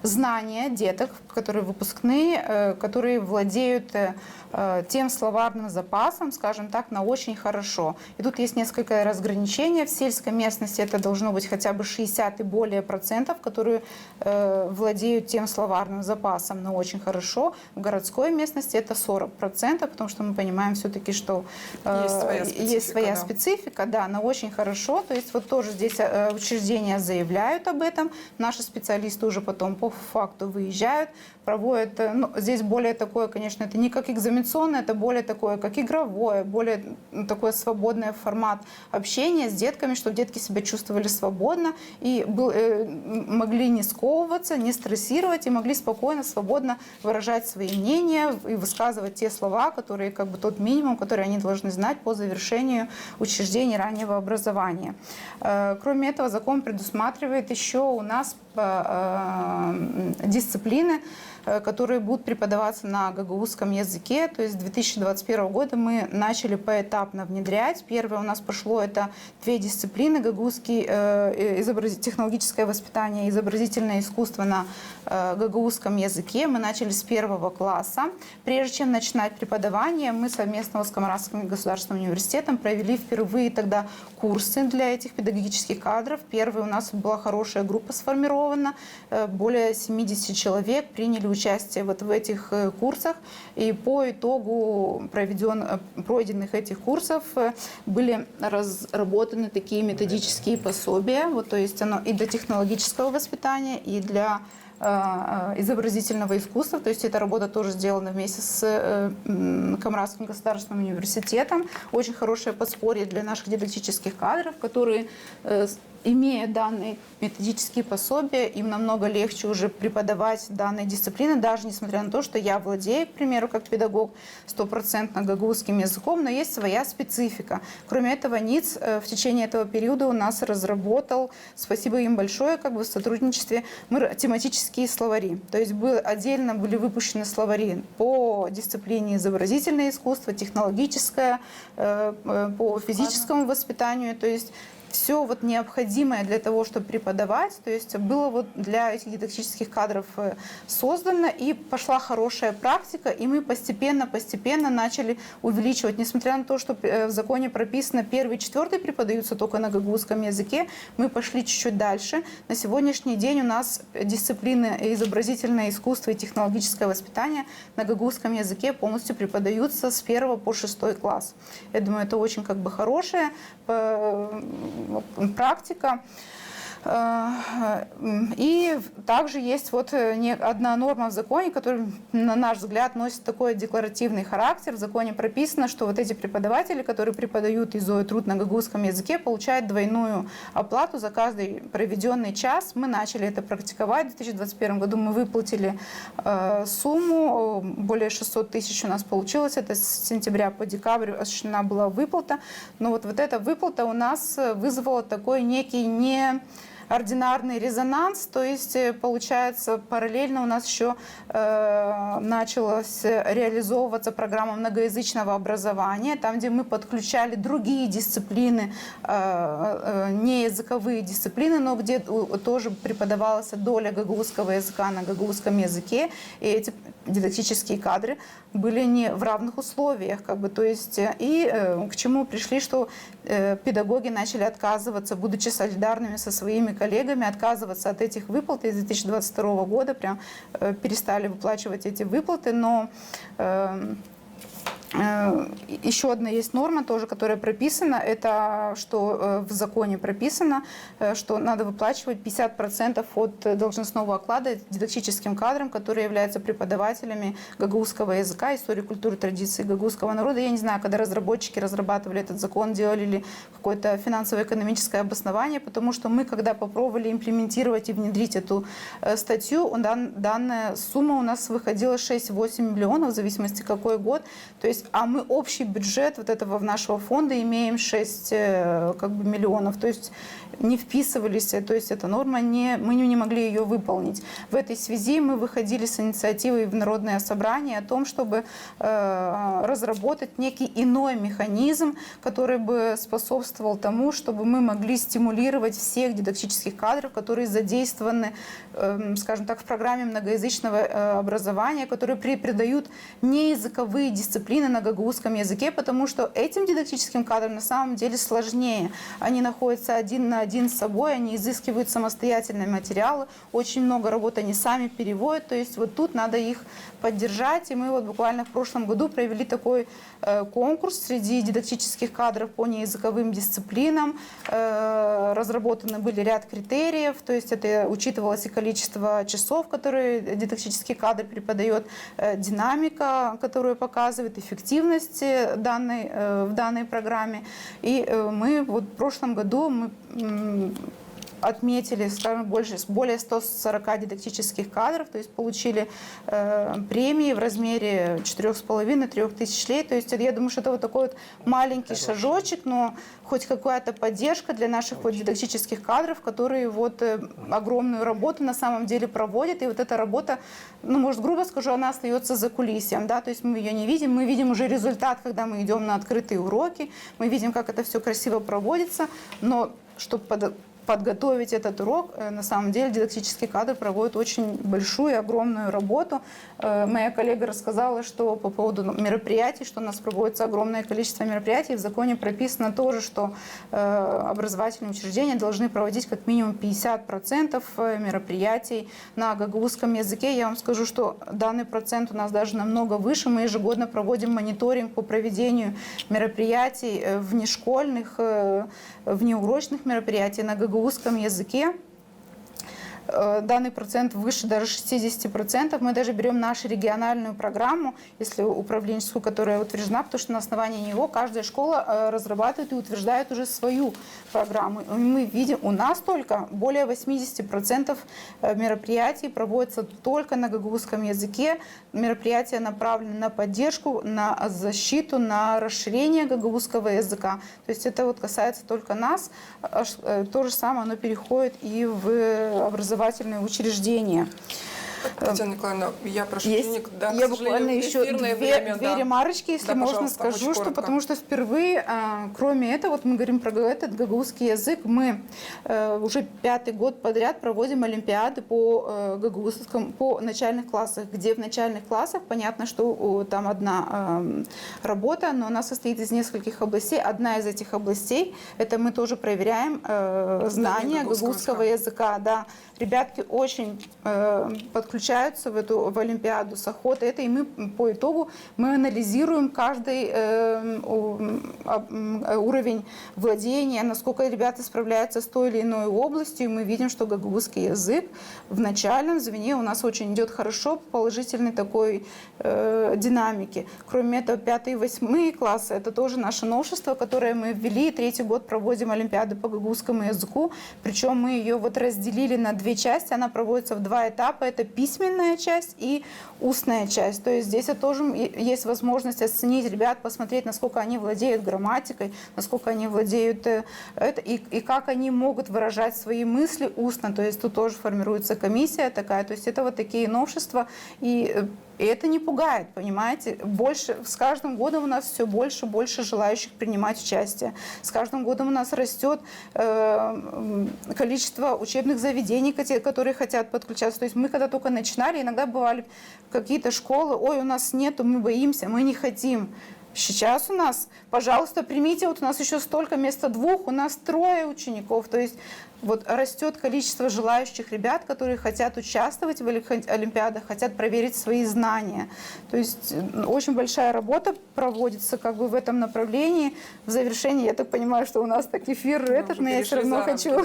знания деток, которые выпускные, э, которые владеют э, э, тем словарным запасом, скажем так, на очень хорошо. И тут есть несколько разграничений. В сельской местности это должно быть хотя бы шестьдесят и более процентов, которые э, владеют тем словарным запасом на очень хорошо. В городской местности это сорок процентов, потому что мы понимаем всё-таки, что э, Есть своя есть своя специфика, да. Специфика, да, на очень хорошо. То есть вот тоже здесь э, учреждения заявляют об этом, наши специалисты уже потом по факту выезжают, проводят, э, ну, здесь более такое, конечно, это не как экзаменационное, это более такое, как игровое, более м, такой свободный формат общения с детками, чтобы детки себя чувствовали свободно и был, э, м, могли не сковываться, не стрессировать и могли спокойно, свободно выражать свои мнения и высказывать те слова, которые, как бы, тот минимум, который они должны знать по завершению учреждений раннего образования. Э, кроме этого, закон предусматривает ещё у нас э, дисциплины, э, которые будут преподаваться на гагаузском языке. То есть с две тысячи двадцать первого года мы начали поэтапно внедрять. Первое у нас пошло — это две дисциплины: гагаузский, э, изобрази- технологическое воспитание, изобразительное искусство на э, гагаузском языке. Мы начали с первого класса. Прежде чем начинать преподавание, мы совместно с Камарадским государственным университетом провели впервые тогда курсы для этих педагогических кадров. Первый у нас была хорошая группа сформирована, э, более семидесяти человек приняли участие вот в этих э, курсах. И по итогу проведён- э, пройденных этих курсов э, были разработаны такие методические пособия. Вот, то есть оно и для технологического воспитания, и для э, э, изобразительного искусства, то есть эта работа тоже сделана вместе с э, м, Камрадским государственным университетом. Очень хорошее подспорье для наших дидактических кадров, которые, э, с- имея данные методические пособия, им намного легче уже преподавать данные дисциплины, даже несмотря на то, что я владею, к примеру, как педагог, стопроцентно гагаузским языком, но есть своя специфика. Кроме этого, НИЦ э, в течение этого периода у нас разработал, спасибо им большое, как бы в сотрудничестве, мы р- тематические словари. То есть был, отдельно были выпущены словари по дисциплине изобразительное искусство, технологическое, э, э, по физическому воспитанию. То есть все вот необходимое для того, чтобы преподавать, то есть было вот для этих дидактических кадров э, создано, и пошла хорошая практика, и мы постепенно-постепенно начали увеличивать. Несмотря на то, что э, в законе прописано, первый и четвёртый преподаются только на гагаузском языке, мы пошли чуть-чуть дальше. На сегодняшний день у нас дисциплины изобразительное искусство и технологическое воспитание на гагаузском языке полностью преподаются с первого по шестой класс. Я думаю, это очень как бы хорошая э, м, практика. Э, м, И также есть вот э, не- одна норма в законе, которая, на наш взгляд, носит такой декларативный характер. В законе прописано, что вот эти преподаватели, которые преподают ИЗО и труд на гагаузском языке, получают двойную оплату за каждый проведенный час. Мы начали это практиковать. В две тысячи двадцать первом году мы выплатили э, сумму, э, более шестьсот тысяч у нас получилось. Это с сентября по декабрь осуществлена была выплата. Но вот, вот эта выплата у нас э, вызвала такой некий неординарный резонанс, то есть, э, получается, параллельно у нас еще э, началась реализовываться программа многоязычного образования, там, где мы подключали другие дисциплины, э, э, не языковые дисциплины, но где у- тоже преподавалась доля гагаузского языка на гагаузском языке, и эти дидактические кадры были не в равных условиях, как бы, то есть, э, и э, к чему пришли, что э, педагоги начали отказываться, будучи солидарными со своими коллегами, отказываться от этих выплат. И с две тысячи двадцать второго года прям э, перестали выплачивать эти выплаты, но э, еще одна есть норма тоже, которая прописана, это что э, в законе прописано, э, что надо выплачивать пятьдесят процентов от э, должностного оклада дидактическим кадрам, которые являются преподавателями гагаузского языка, истории, культуры, традиций гагаузского народа. Я не знаю, когда разработчики разрабатывали этот закон, делали ли какое-то финансово-экономическое обоснование, потому что мы, когда попробовали имплементировать и внедрить эту э, статью, дан- данная сумма у нас выходила шесть-восемь миллионов, в зависимости какой год. То есть, а мы общий бюджет вот этого нашего фонда имеем шесть э, как бы, миллионов. То есть не вписывались, э, то есть эта норма, не, мы не, не могли ее выполнить. В этой связи мы выходили с инициативой в Народное собрание о том, чтобы э, разработать некий иной механизм, который бы способствовал тому, чтобы мы могли стимулировать всех дидактических кадров, которые задействованы, эм, скажем так, в программе многоязычного э, образования, которые преподают неязыковые дисциплины на гагаузском языке, потому что этим дидактическим кадрам на самом деле сложнее. Они находятся один на один с собой, они изыскивают самостоятельные материалы, очень много работы они сами переводят, то есть вот тут надо их поддержать, и мы вот буквально в прошлом году провели такой э, конкурс среди дидактических кадров по неязыковым дисциплинам, э, разработаны были ряд критериев, то есть это учитывалось и количество часов, которые дидактический кадр преподает, э, динамика, которую показывает, эффективность э, данной, э, в данной программе. И э, мы вот в прошлом году мы м, отметили, скажем, больше, более ста сорока дидактических кадров, то есть получили э, премии в размере четырёх с половиной, трёх тысяч лей. То есть я думаю, что это вот такой вот маленький шажочек, но хоть какая-то поддержка для наших вот дидактических кадров, которые вот э, огромную работу на самом деле проводят. И вот эта работа, ну, может, грубо скажу, она остается за кулисьем, да, то есть мы ее не видим, мы видим уже результат, когда мы идем на открытые уроки, мы видим, как это все красиво проводится, но чтобы подготовить этот урок, э, на самом деле дидактический кадр проводит очень большую и огромную работу. Э, моя коллега рассказала, что по поводу мероприятий, что у нас проводится огромное количество мероприятий, в законе прописано тоже, что э, образовательные учреждения должны проводить как минимум пятьдесят процентов э, мероприятий на гагаузском языке. Я вам скажу, что данный процент у нас даже намного выше. Мы ежегодно проводим мониторинг по проведению мероприятий э, внешкольных, э, внеурочных мероприятий на гагаузском языке. Э, данный процент выше даже шестидесяти процентов. Мы даже берём нашу региональную программу, если управленческую, которая утверждена, потому что на основании него каждая школа, э, разрабатывает и утверждает уже свою программу. И мы видим, у нас только более восьмидесяти процентов, э, мероприятий проводится только на гагаузском языке. Мероприятия направлены на поддержку, на защиту, на расширение гагаузского языка. То есть это вот касается только нас. А ш-, э, то же самое, оно переходит и в образовательные учреждения. Татьяна Николаевна, я прошу Есть, денег. Да, к я сожалению, буквально ещё эфирное две, время, две да. ремарочки, если Да, можно, пожалуйста, скажу, очень что коротко. Потому что впервые, а, кроме этого, вот мы говорим про га-, этот гагаузский язык, мы э, уже пятый год подряд проводим олимпиады по э, гагаузскому, по начальных классах, где в начальных классах, понятно, что о, там одна эм, работа, но она состоит из нескольких областей. Одна из этих областей, это мы тоже проверяем э, знания гагаузского гагаузского языка, да. Ребятки очень э, подключаются в эту в олимпиаду с охотой. Это и мы по итогу мы анализируем каждый э, у- м, об- м, э, уровень владения, насколько ребята справляются с той или иной областью. И мы видим, что гагаузский язык в начальном звене у нас очень идет хорошо, по положительной такой э, динамике. Кроме этого, пятый и восьмые классы, это тоже наше новшество, которое мы ввели. Третий год проводим олимпиаду по гагаузскому языку. Причём мы её вот разделили на две части. Она проводится в два этапа. Это письменная часть и устная часть. То есть здесь тоже есть возможность оценить ребят, посмотреть, насколько они владеют грамматикой, насколько они владеют э, это, и, и как они могут выражать свои мысли устно. То есть тут тоже формируется комиссия такая. То есть это вот такие новшества. И э, и это не пугает, понимаете? Больше, с каждым годом у нас всё больше и больше желающих принимать участие. С каждым годом у нас растёт э, м, количество учебных заведений, коте- которые хотят подключаться. То есть мы когда только начинали, иногда бывали какие-то школы: «Ой, у нас нету, мы боимся, мы не хотим». Сейчас у нас, пожалуйста, примите, вот у нас ещё столько, вместо двух у нас трое учеников. То есть вот растёт количество желающих ребят, которые хотят участвовать в олимпиадах, хотят проверить свои знания. То есть очень большая работа проводится как бы в этом направлении. В завершении, я так понимаю, что у нас так эфир этот, но я всё равно хочу,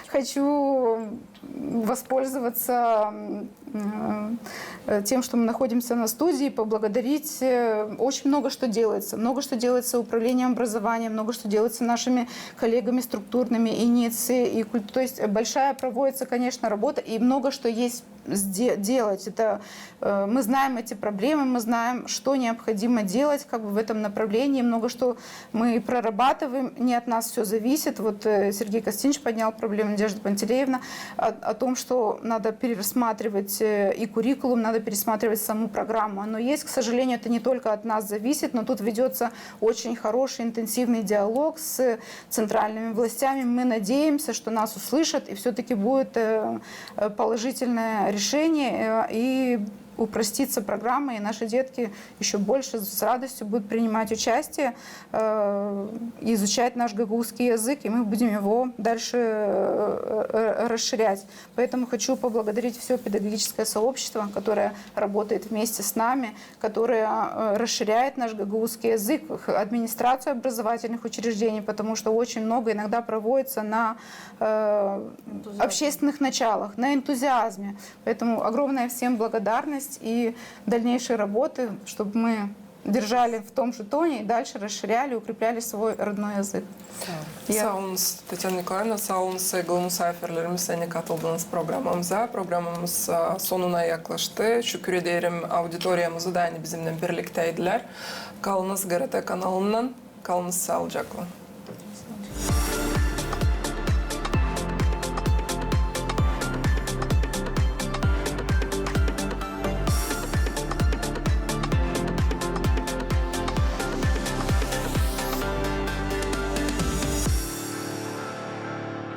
хочу воспользоваться тем, что мы находимся на студии, поблагодарить. Очень много что делается. Много что делается управлением образования, много что делается нашими коллегами структурными, иницией и культурой. То есть большая проводится, конечно, работа, и много что есть делать. Это мы знаем эти проблемы, мы знаем, что необходимо делать как бы в этом направлении. Много что мы прорабатываем, не от нас всё зависит. Вот Сергей Костинович поднял проблему, Надежда Пантелеевна, о, о том, что надо пересматривать и куррикулум, надо пересматривать саму программу. Оно есть, к сожалению, это не только от нас зависит, но тут ведётся очень хороший, интенсивный диалог с центральными властями. Мы надеемся, что нас услышат, и всё-таки будет положительное решение, и упростится программа, и наши детки ещё больше с радостью будут принимать участие, изучать наш гагаузский язык, и мы будем его дальше расширять. Поэтому хочу поблагодарить всё педагогическое сообщество, которое работает вместе с нами, которое расширяет наш гагаузский язык, администрацию образовательных учреждений, потому что очень много иногда проводится на общественных началах, на энтузиазме. Поэтому огромная всем благодарность и дальнейшей работы, чтобы мы держали в том же тоне и дальше расширяли, укрепляли свой родной язык. Saa olun, Tatjana Nikolaevna, saa olun, saygılı musaafirlerimiz, ani katıldınız programamıza. Programamız sonuna yaklaştı. Şükür ederim auditoriyamıza da, ani bizimnän birliktäydilär. Kalınız GRT kanalınnan, kalınız saalıcaklan.